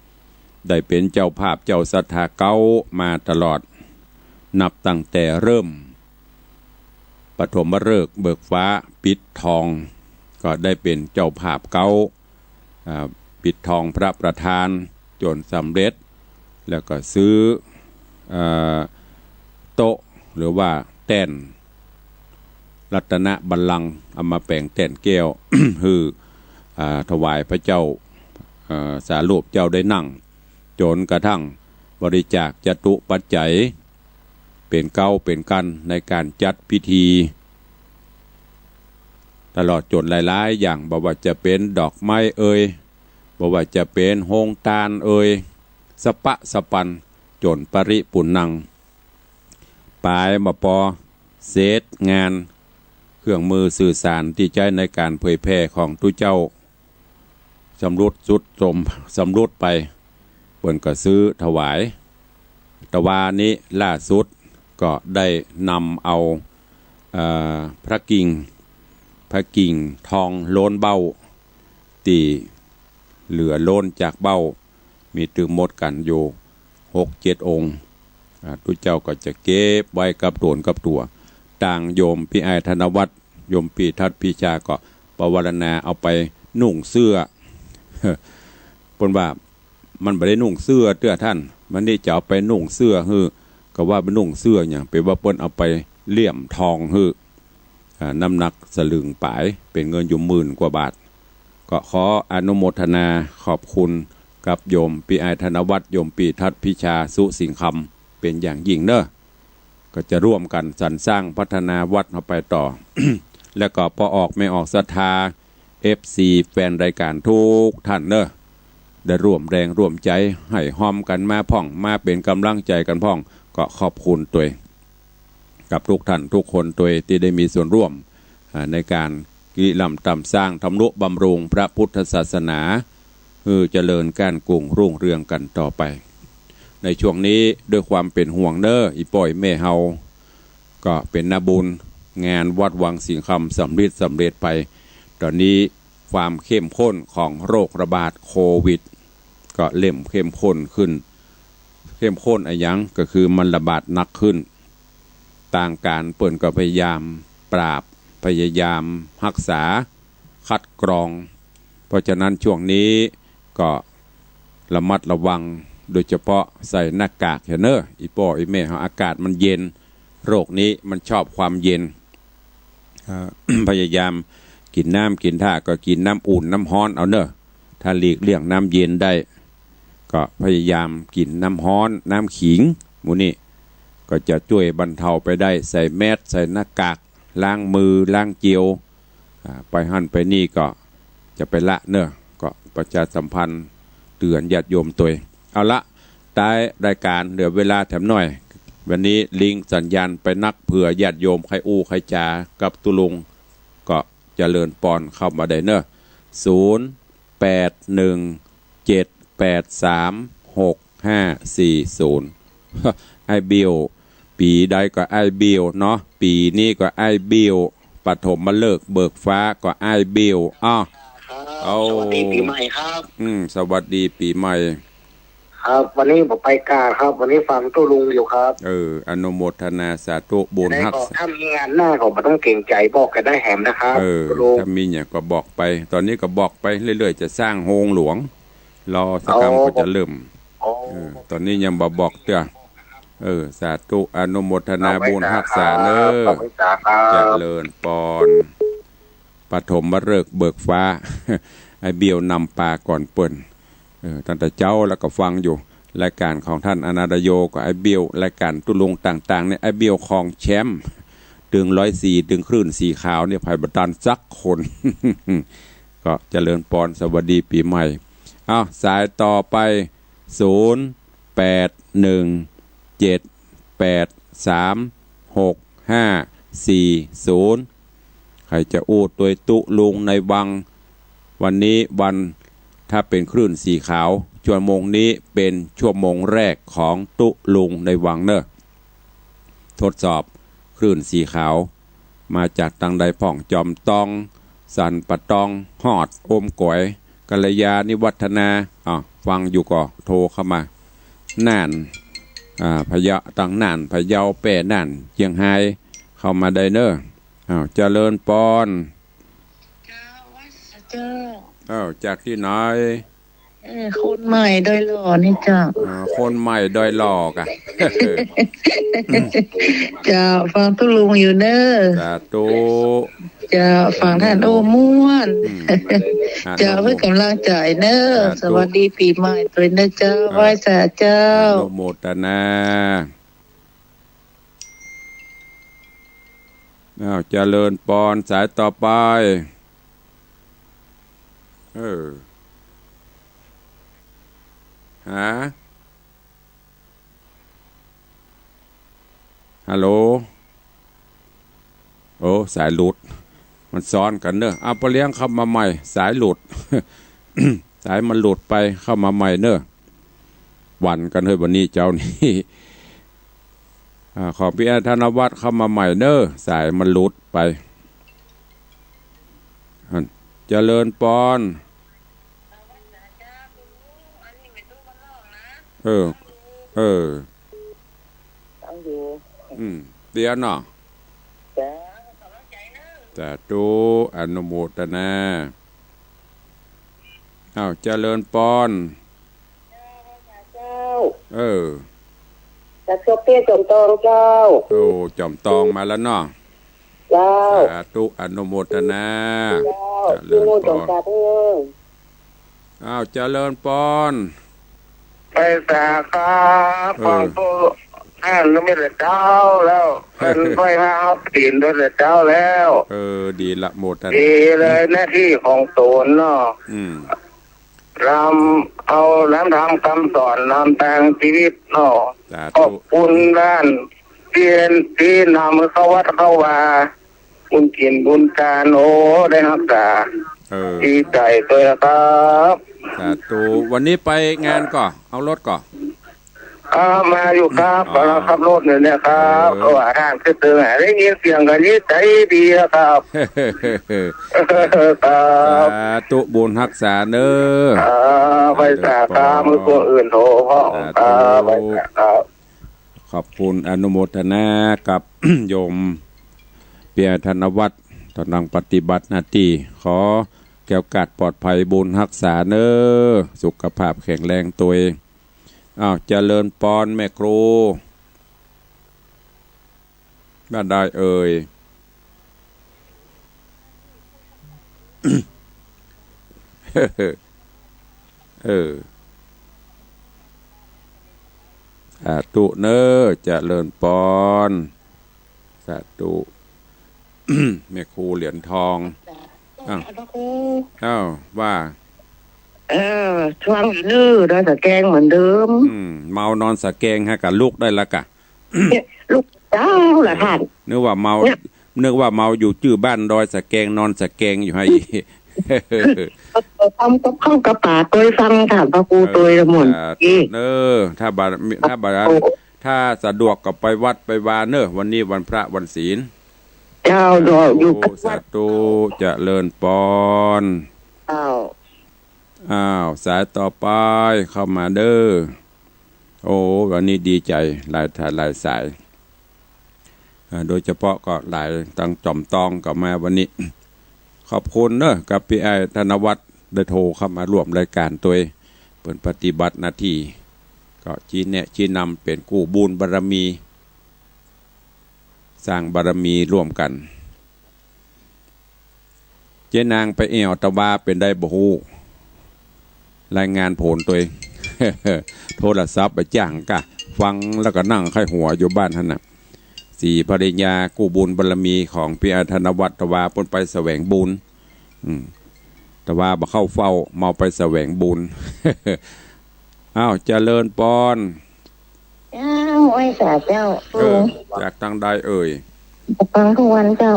ำ ได้เป๋นเจ้าภาพเจ้าศรัทธาเก๊ามาตลอด นับตั้งแต่เริ่มปฐมฤกษ์เบิกฟ้าปิดทอง ก็ได้เป๋นเจ้าภาพเก๊า อ่า ปิดทองพระประธานจ๋นสำเร็จ แล้วก็ซื้อ เอ่อ โต๊ะ หรือว่าแต้น รัตนบัลลังก์ เอามาแป๋งแต้นแก้ว หื้อ อ่า ถวายพระเจ้า เอ่อ สารูปเจ้าได้นั่ง จ๋นกระทั่งบริจาคจตุปัจจัย เป๋นเก๊าเป๋นกั๋นในก๋านจัดพิธี ตลอดจ๋นหลายๆ อย่าง บ่ว่าจะเป๋นดอกไม้เอย บ่ว่าจะเป๋นโฮงตานเอย สะปะสะปันจ๋นปริปุณณัง ป๋ายบ่ปอ เศษงาน เครื่องมือสื่อสารตี้ใจ๊ในก๋านเผยแผ่ของตุ๊เจ้า สำรุดทรุดโทรม สำรุดไป เปิ้นก็ซื้อถวาย ตะวานี้ล่าสุดก็ได้นำเอา เอ่อ พระกิ่ง พระกิ่งทองโล้นเบ้า ตี้เหลือโล้นจากเบ้า มีตึงหมดกั๋นอยู่หกเจ็ดองค์ อ่า ตุ๊เจ้าก็จะเก็บไว้กับตั๋วกับตั๋ว ตางโยมปี้อ้ายธนวัฒน์ โยมปี้ทัดพิชาก็ปวารณาเอาไปนุ่งเสื้อ เปิ้นว่ามันบ่ได้นุ่งเสื้อเตื้อต้าน มันนี่จะเอาไปนุ่งเสื้อหื้อ ก็ว่าไปนุ่งเสื้อหยัง เป๋นว่าเปิ้นเอาไปเลี่ยมทองหื้อ อ่า น้ำหนักสลึงป๋าย เป๋นเงินอยู่หมื่นกว่าบาท ก็ขออนุโมทนาขอบคุณกับโยมปี้อ้ายธนวัฒน์ โยมปี้ทัดพิชา สุสิงห์คำ เป๋นอย่างยิ่งเนอะ ก็จะร่วมกั๋นสรรสร้างพัฒนาวัดเฮาไปต่อ และก็ป้อออกแม่ออกศรัทธา เอฟซี แฟนรายก๋านกู้ต้านเนาะ ได้ร่วมแฮงร่วมใจ๋ หื้อฮอมกั๋นมาพ่อง มาเป๋นก๋ำลังใจ๋กั๋นพ่อง ก็ขอบคุณตวย กับกู้ต้านกู้คนตวยตี้ได้มีส่วนร่วม อ่า ในก๋านริเริ่มต๋ามสร้างทำนุบำรุงพระพุทธศาสนา หื้อเจริญก้านกุ่งรุ่งเรืองกั๋นต่อไป ในช่วงนี้ด้วยความเป๋นห่วงเนาะ อี่ป้ออี่แม่เฮา ก็เป๋นนาบุญ งานวัดวังสิงห์คำสำริดสำเร็จไป ต๋อนนี้ความเข้มข้นของโรคระบาดโควิด ก็เริ่มเข้มข้นขึ้น เข้มข้นอะหยัง ก็คือมันระบาดหนักขึ้น ตางก๋านเปิ้นก็พยายามปราบ พยายามฮักษา คัดกรอง เพราะฉะนั้นช่วงนี้ก็ระมัดระวัง โดยเฉพาะใส่หน้ากากเถอะเนาะ อี่ป้ออี่แม่เฮา อากาศมันเย็น โรคนี้มันชอบความเย็น เอ่อ พยายามกิ๋นน้ำกิ๋นท่าก็กิ๋นน้ำอุ่นน้ำฮ้อนเอาเนาะ ถ้าหลีกเลี่ยงน้ำเย็นได้ ก็พยายามกิ๋นน้ำฮ้อน น้ำขิง หมู่นี้ก็จะจ้วยบรรเทาไปได้ ใส่แมส ใส่หน้ากาก ล้างมือ ล้างเจล อ่า ไปหั้นไปนี่ก็จะไปละเนาะ ก็ประชาสัมพันธ์เตื๋อนญาติโยมตวย เอาละ ต๊ายรายก๋านเหลือเวลาแถมหน้อย วันนี้ลิงก์สัญญาณไปนัก เผื่อญาติโยมใค่อู้ใค่จ๋ากับตุ๊ลุง ก็เจริญปอนเข้ามาได้เนาะ ศูนย์ แปด หนึ่ง เจ็ด แปด สาม หก ห้า สี่ ศูนย์ อ้ายเบี้ยว ปี๋ใดก็อ้ายเบี้ยวเนาะ ปี๋นี้ก็อ้ายเบี้ยว ปฐมฤกษ์เบิกฟ้าก็อ้ายเบี้ยว อ้าว ครับ เอา สวัสดีปี๋ใหม่ครับ อืม สวัสดีปี๋ใหม่ ครับ วันนี้บ่ไปกาครับ วันนี้ฟังตุ๊ลุงอยู่ครับ เออ อนุโมทนาสาธุบุญ ได้ ฮัก ก็ถ้ามีงานหน้าก็บ่ต้องเกรงใจ๋ บอกกั๋นได้แหมนะครับ เออ ตุ๊ลุง ถ้ามีหยังก็บอกไป ต๋อนนี้ก็บอกไปเรื่อยๆ จะสร้างโฮงหลวง รอสักกำ อ๋อ ก็จะเริ่ม อ๋อ เออ ต๋อนนี้ยังบ่บอกเตื้อ เออ สาธุ อนุโมทนาบุญ ฮักษาเนาะ ขอบคุณครับ เจริญปอน ปฐมฤกษ์เบิกฟ้า อ้ายเบี้ยวนำปาก่อนเปิ้น เออ ตั้งแต่เจ๊าแล้วก็ฟังอยู่ รายก๋านของต้านอนาถโยก็อ้ายเบี้ยว รายก๋านตุ๊ลุงต่างๆ เนี่ย อ้ายเบี้ยวครองแชมป์ ตึงร้อยสี่ ตึงคลื่นสีขาวเนี่ย ใผบ่ตันสักคน ก็เจริญปอน สวัสดีปี๋ใหม่ อ้าว สายต่อไป ศูนย์ แปด หนึ่ง เจ็ด แปด สาม หก ห้า สี่ ศูนย์ ใผจะอู้ตวยตุ๊ลุงในวัง วันนี้วัน ถ้าเป๋นคลื่นสีขาว ชั่วโมงนี้เป๋นชั่วโมงแรกของตุ๊ลุงในวังเนาะ ทดสอบคลื่นสีขาว มาจากตางใดพ่อง จอมตอง สันป่าตอง ฮอด อมก๋อย กัลยาณิวัฒนา อ้าว ฟังอยู่ก็โทรเข้ามา น่าน อ่า พะเยา ตางน่าน พะเยา แป้ น่าน เจียงฮาย เข้ามาได้เนาะ อ้าว เจริญปอน เจ้า ว่าเจ้า อ้าว จากตี้ไหน เออ คนใหม่ดอยหล่อนี่เจ้า อ๋อ คนใหม่ดอยหล่อกะ เจ้า ฟังตุ๊ลุงอยู่เนาะ สาธุ เจ้า ฟังต้านโอ้ม่วน อืม เจ้า อนุโม เพื่อก๋ำลังใจ๋เนาะ สาธุ สวัสดีปี๋ใหม่ตวยเนาะเจ้า เออ ไหว้สาเจ้า อนุโมทนา อ้าว เจริญปอน สายต่อไป เออ ฮะ ฮัลโหล โอ้ สายหลุด มันซ้อนกั๋นเนาะ เอา ป้อเลี้ยงเข้ามาใหม่ สายหลุด สายมันหลุดไป เข้ามาใหม่เนาะ หวั่นกั๋นเฮ้ย วันนี้เจ๊านี่ อ่า ของปี้แอน ธนวัฒน์เข้ามาใหม่เนาะ สายมันหลุดไป อัน เจริญปอน เออ เออ ฟังอยู่ อืม เดี๋ยวเนาะ จ้า สาธุ อนุโมทนา อ้าว เจริญปอน เจ้า เออ จากเจ้าเปี้ยจอมตองเจ้า โอ้ จอมตองมาแล้วเนาะ เจ้า สาธุ อนุโมทนา เจ้า เจริญปอน นิมนต์หลวงตาเด้อ อ้าว เจริญปอน ไปสาครับ เออ ฟังตุ๊ อันนั้นไม่ได้เจ้าแล้ว เป็นไฟฟ้าเอาตีนด้วยแต่เจ้าแล้ว เออ ดีละ โมทนา ดีเลย หน้าตี้ของต๋นเนาะ อืม ลำ เอาน้ำธรรมกำสอนนำตางชีวิตเนาะ สาธุ ขอบคุณต้านตี้ ตี้นำเข้าวัดเข้าวา บุญกิ๋นบุญตาน โอ้ ได้ฮักษา เออ ดีใจ๋ตวยครับ สาธุ วันนี้ไปงานก่อ เอารถก่อ ครับ มาอยู่ครับ อืม อ๋อ กำลังขับรถอยู่เนี่ยครับ เออ เพราะว่าทางขึ้นเทิงอะ ได้ยินเสียงก็ดีใจ๋ดีแล้วครับ ครับ สาธุ บุญฮักษาเน้อ ครับ ไปสาครับ เดินปอ มื้อผู้อื่นโทรพ่อง สาธุ ครับ ไปสาครับ ขอบคุณ อนุโมทนากับ โยมเปียธนวัฒน์ ก่ำลังปฏิบัติหน้าตี้ ขอแคล้วคลาดปลอดภัย บุญฮักษาเน้อ สุขภาพแข็งแรงตวย อ้าว เจริญปอนแม่ครู ว่าได้เอ่ย เออ สาธุเน้อ เจริญปอน สาธุ แม่ครูเหรียญทอง อ้าว พระครู อ้าว ว่า เออ ฟังอยู่เน้อ ดอยสะแกงเหมือนเดิม อืม เมานอนสะแกงฮะ กะลุกได้ละกะ เนี่ย ลุกเจ้าละท่าน นึกว่าเมา เนี่ย นึกว่าเมาอยู่จื้อบ้านดอยสะแกง นอนสะแกงอยู่ฮะ เออ ทำกับข้าวกับป๋าตวยฟัง ถามพระครู เออ ตวยละม่วน สาธุ เออ เน้อ ถ้าบ่า ถ้าบ่า โอ้ ถ้าสะดวกก็ไปวัดไปวาเน้อ วันนี้วันพระวันศีล เจ้า เออ เนาะ อยู่กับวัด โอ้ สาธุ เจริญปอน อ้าว อ้าว สายต่อไปเข้ามาเน้อ โอ้ วันนี้ดีใจ๋ หลายท่านหลายสาย อ่า โดยเฉพาะก็หลายตางจ่อมตองก็มาวันนี้ ขอบคุณเน้อ กับปี้อ้ายธนวัฒน์ได้โทรเข้ามาร่วมรายก๋านตวย เปิ้นปฏิบัติหน้าตี้ ก็ชี้แนะชี้นำ เป๋นกู้บุญบารมี สร้างบารมีร่วมกั๋น เจ๊นางไปแอ่วตะวาเป๋นใดบ่ฮู้ รายงานผลตวย โทรศัพท์ไปจ้างกะ ฟังแล้วก็นั่งไข้หัวอยู่บ้านหั้นน่ะ ศรีภริยากู้บุญบารมีของปี้อ้ายธนวัฒน์ตะวา เปิ้นไปแสวงบุญ อืม ตะวาบ่เข้าเฝ้า เมาไปแสวงบุญ อ้าว เจริญปอน เจ้า ไหว้สาเจ้า เออ จากตางใดเอ่ย ฟังทุกวันเจ้า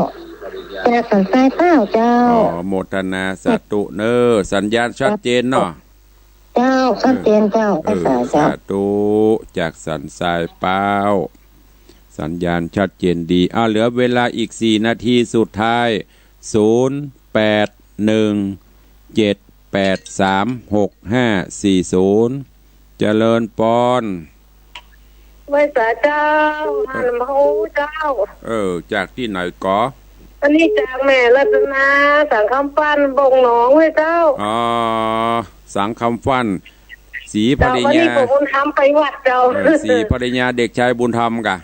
จากสันทรายเป้าเจ้า อ๋อ โมทนาสาธุเน้อ สัญญาณชัดเจนเนาะ เจ้า ชัดเจนเจ้า เออ ไหว้สาเจ้า สาธุ จากสันทรายเป้า สัญญาณชัดเจนดี อ่ะ เหลือเวลาอีกสี่นาทีสุดท้าย ศูนย์ แปด หนึ่ง เจ็ด แปด สาม หก ห้า สี่ ศูนย์ เจริญปอน ไหว้สาเจ้า หันมาโอ้เจ้า เออ จากตี้ไหนก๋อ อันนี้จากแม่รัตนา สังคำฟั่น บ่งหนอง ไหว้เจ้า อ๋อ สังคำฟั่น ศรีภริยา เจ้า วันนี้ผมบุญธรรมไปวัดเจ้า เออ ศรีภริยา เด็กชายบุญธรรมกะ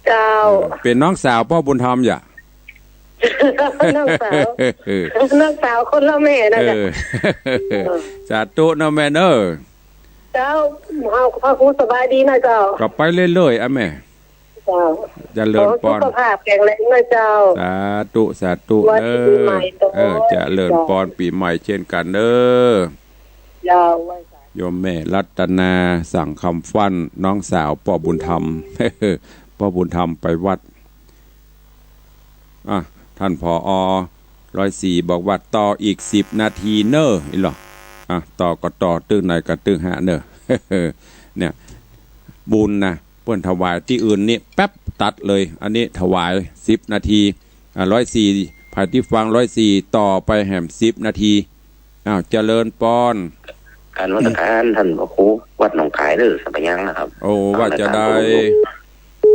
เจ้า เออ เป๋นน้องสาวป้อบุญธรรมอย่า น้องสาว เออ น้องสาวคนละแม่นะ เออ สาธุเนาะแม่เนาะ เจ้า เอาพระครูสบายดีนะเจ้า ก็ไปเรื่อยๆ อ่ะแม่ เจ้า เจริญปอน ขอสุขภาพแข็งแรงนะเจ้า สาธุ สาธุ วันปีใหม่เจ้า เออ เจริญปอน ปี๋ใหม่เจ้นกั๋นเน้อ เจ้า ไหว้สา โยมแม่รัตนา สังคำฟั่น น้องสาวป้อบุญธรรม ป้อบุญธรรมไปวัด อ่ะ ท่าน ผอ. ร้อยสี่ บอกว่าต่ออีกสิบนาทีเน้อ อี้หรอ อ่ะ ต่อก็ต่อ ตึงไหนก็ตึงฮะเน้อ เนี่ย บุญนะ เปิ้นถวายตี้อื่นนี่แป๊บตัดเลย อันนี้ถวายสิบนาที อ่ะ ร้อยสี่ ใผตี้ฟัง ร้อยสี่ ต่อไปแหมสิบนาที อ้าว เจริญปอน กราบนมัสก๋านท่านพระครู วัดหนองคายเด้อ สัมปะยังนะครับ โอ้ ว่าจะได้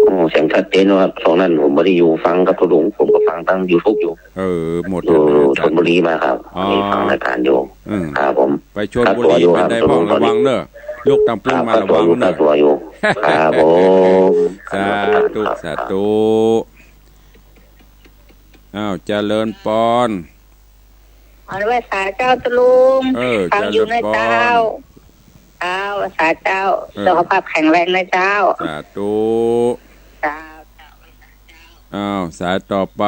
โอ้ เสียงชัดเจนเนาะครับ ช่วงนั้นผมบ่ได้อยู่ฟังกับทุดงค์ ผมก็ฟังตางยูทูบอยู่ เออ หมด อยู่ แล้ว ชลบุรีมาครับ อ๋อ นี่ฟังรายการอยู่ อืม ครับผม ไปชลบุรี ครับ เป๋นใดพ่อง ระวังเน้อ ลูกตางปึ้งมา ระวังเน้อ ครับผม สาธุ สาธุ อ้าว เจริญปอน อันไหว้สาเจ้าตะลุง เออ ฟังอยู่นะเจ้า เจริญปอน เจ้า สาเจ้า เออ สุขภาพแข็งแรงนะเจ้า สาธุ เจ้า เจ้า อ้าว สายต่อไป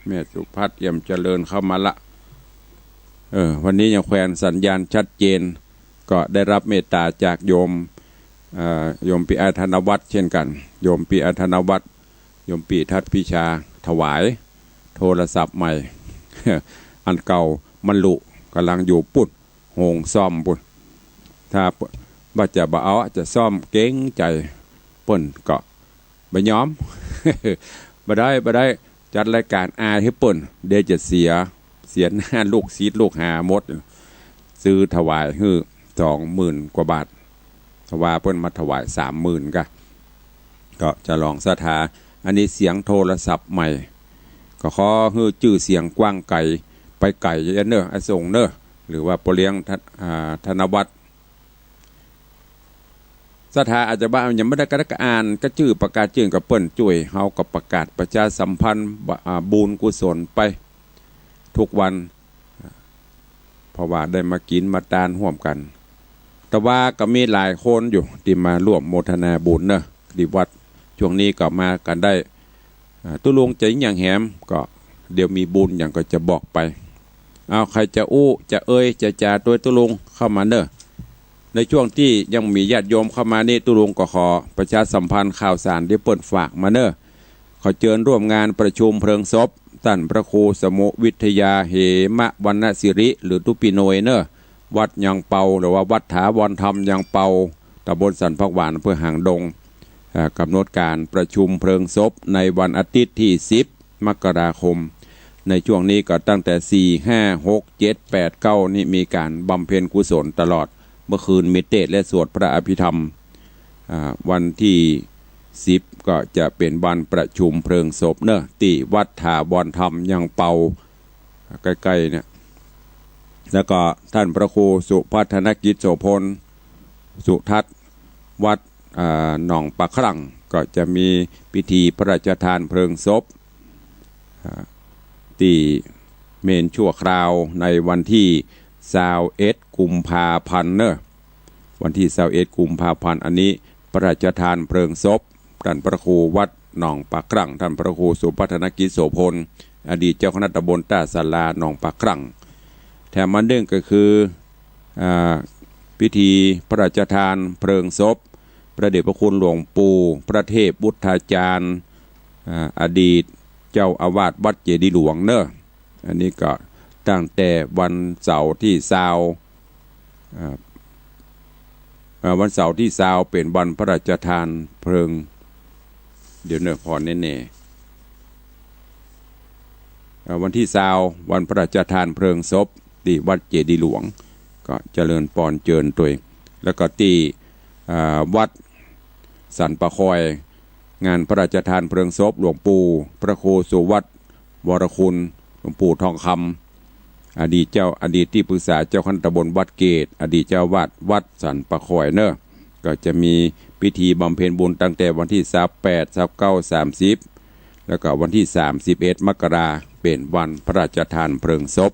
แม่สุพัฒน์ เอี่ยมเจริญเข้ามาละ เออ วันนี้ยังแขวนสัญญาณชัดเจน ก็ได้รับเมตตาจากโยม เอ่อ โยมปิอาธนวัฒน์เช่นกัน โยมปิอาธนวัฒน์ โยมปิทัศน์พิชา ถวายโทรศัพท์ใหม่ อันเก่ามันหลุ ก๋ำลังอยู่ปุ้น โฮงซ่อมปุ้น ถ้าว่าจะบ่เอา จะซ่อม เกรงใจ๋เปิ้นก็บ่ยอม บ่ได้ บ่ได้ จัดรายก๋านอายหื้อเปิ้น เดี๋ยวจะเสีย เสียหน้าลูกศิษย์ลูกหาหมด ซื้อถวายหื้อสองหมื่นกว่าบาท ถ้าว่าเปิ้นมาถวายสามหมื่นกะ ก็จะลองศรัทธา อันนี้เสียงโทรศัพท์ใหม่ ก็ขอหื้อจื้อเสียงกว้างไก๋ ไปไก๋เน้อ ไอ้ส่งเน้อ หรือว่าป้อเลี้ยง ธ- อ่า ธนวัฒน์ ศรัทธาอาจจะว่ายังบ่ได้กระดาษอ่าน ก็จื้อประกาศจื้อกับเปิ้นจ้วย เฮาก็ประกาศประชาสัมพันธ์ อ่า บุญกุศลไปทุกวัน เพราะว่าได้มากิ๋นมาตานฮ่วมกั๋น แต่ว่าก็มีหลายคนอยู่ตี้มาร่วมโมทนาบุญเนาะ ตี้วัด ช่วงนี้ก็มากั๋นได้ อ่า ตุ๊ลุงจะหยังแหม ก็เดี๋ยวมีบุญหยังก็จะบอกไป เอา ใผจะอู้ จะเอ่ย จะจ๋าตวยตุ๊ลุงเข้ามาเนาะ ในช่วงตี้ยังมีญาติโยมเข้ามานี้ ตุ๊ลุงก็ขอประชาสัมพันธ์ข่าวสารตี้เปิ้นฝากมาเนาะ ขอเจิญร่วมงานประชุมเพลิงศพต้านพระครูสมุวิทยา เหมะวรรณสิริ หรือตุ๊ปี้หน่วยเนาะ วัดยางเปา หรือว่าวัดถาวรธรรมยางเปา ตำบลสันผักหวาน อำเภอหางดง อ่า ก๋ำหนดก๋านประชุมเพลิงศพในวันอาทิตย์ตี้สิบมกราคม ในช่วงนี้ก็ตั้งแต่สี่ ห้า หก เจ็ด แปด เก้า นี้มีก๋านบำเพ็ญกุศลตลอด เมื่อคืนมีเตสน์และสวดพระอภิธรรม อ่า วันตี้สิบก็จะเป๋นวันประชุมเพลิงศพเนาะ ตี้วัดถาวรธรรมยางเปา ใก้ๆ เนี่ย แล้วก็ต้านพระครูสุพัฒนกิจโสภณ สุทัศน์ วัด อ่า หนองปากคลั่ง ก็จะมีพิธีพระราชทานเพลิงศพ อ่า ตี้เมรุนชั่วคราวในวันตี้ซาวเอ็ดกุมภาพันธ์เนาะ วันตี้ซาวเอ็ดกุมภาพันธ์ อันนี้พระราชทานเพลิงศพต้านพระครูวัดหนองปากคลั่ง ต้านพระครูสุพัฒนกิจโสภณ อดีตเจ้าคณะตำบลต้าสาราหนองปากคลั่ง แถมอันนึ่งก็คือ อ่า พิธีพระราชทานเพลิงศพ พระเดชพระคุณหลวงปู่พระเทพวุฒาจารย์ อ่า อดีตเจ้าอาวาสวัดเจดีย์หลวงเนาะ อันนี้ก็ตั้งแต่วันเสาร์ตี้ซาว อ่า อ่า วันเสาร์ตี้ซาวเป๋นวันพระราชทานเพลิง เดี๋ยวเนาะ ผ่อนแน่ๆ อ่า วันตี้ซาว วันพระราชทานเพลิงศพตี้วัดเจดีย์หลวง ก็เจริญปอนเจิญตวย แล้วก็ตี้ อ่า วัดสันป่าคอย งานพระราชทานเพลิงศพหลวงปู่พระครูสุวัฒน์วรคุณ หลวงปู่ทองคำ อดีตเจ้า อดีตตี้ปรึกษาเจ้าคณะตำบลวัดเกต อดีตเจ้าอาวาสวัดสันป่าคอยเนาะ ก็จะมีพิธีบำเพ็ญบุญตั้งแต่วันตี้ซาวแปด ซาวเก้า สามสิบ แล้วก็วันตี้สามสิบเอ็ดมกราเป๋นวันพระราชทานเพลิงศพ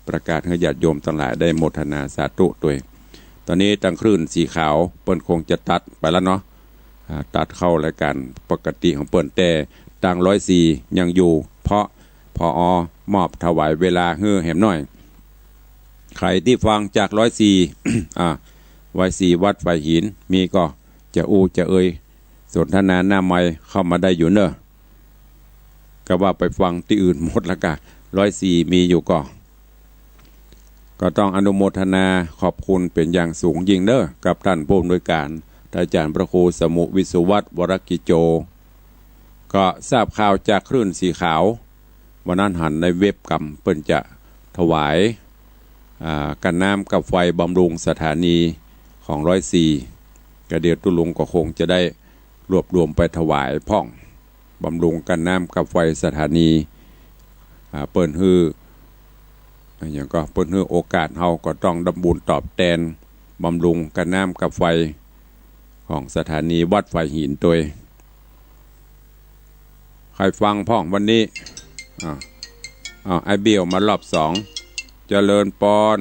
ประกาศหื้อญาติโยมตังหลายได้โมทนาสาธุตวย ต๋อนนี้ตางคลื่นสีขาวเปิ้นคงจะตัดไปแล้วเนาะ อ่า ตัดเข้ารายก๋านปกติของเปิ้น แต่ตางร้อยสี่ยังอยู่ เพราะ ผอ มอบถวายเวลาหื้อแหมหน้อย ใผตี้ฟังจากร้อยสี่ อ่า ร้อยสี่วัดฝายหิน มีก็จะอู้จะเอ่ย สนทนาหน้าไมค์เข้ามาได้อยู่เนาะ ก็ว่าไปฟังตี้อื่นหมดละกะ ร้อยสี่มีอยู่ก็ ก็ต้องอนุโมทนาขอบคุณเป๋นอย่างสูงยิ่งเนาะ กับต้านผู้อำนวยก๋าน ต้านอาจ๋ารย์พระครูสมุวิศวัฒน์ วรกิจโจ ก็ทราบข่าวจากคลื่นสีขาว วันนั้นหันในเว็บกำเปิ้นจะถวาย อ่า กั๊นน้ำกั๊บไฟบำรุงสถานีของร้อยสี่ ก็เดี๋ยวตุ๊ลุงก็คงจะได้รวบรวมไปถวายพ่อง บำรุงกั๊นน้ำกั๊บไฟสถานี อ่า เปิ้นหื้อ อะหยังก็ เปิ้นหื้อโอกาส เฮาก็ต้องดำบุญตอบแตน บำรุงกั๊นน้ำกั๊บไฟของสถานีวัดฝายหินตวย ใผฟังพ่องวันนี้ อ่า อ่า ไอ้เบี้ยวมารอบสอง เจริญปอน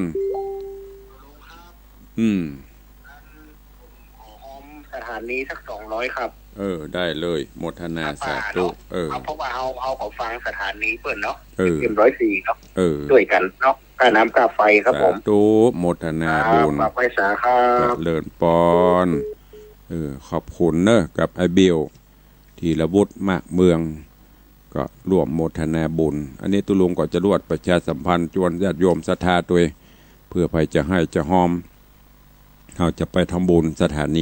อืม ถานีสักสองร้อยครับ เออ ได้เลย โมทนา ครับ สาธุ ป้าเนาะ เออ เอา เพราะว่าเฮา เฮาก็ฟังสถานีเปิ้นเนาะ เออ เอ็ฟเอ็มร้อยสี่เนาะ เออ ด้วยกั๋นเนาะ ค่าน้ำค่าไฟครับผม สาธุ โมทนาบุญ ครับ ฝากไว้สาครับ เจริญปอน เออ ขอบคุณเนอะ กับไอ้เบล ธีรวุฒิ มากเมือง ก็ร่วมโมทนาบุญ อันนี้ตุ๊ลุงก็จะรวดประชาสัมพันธ์จวนญาติโยมศรัทธาตวย เผื่อใผจะไห้จะฮอม เฮาจะไปทำบุญสถานี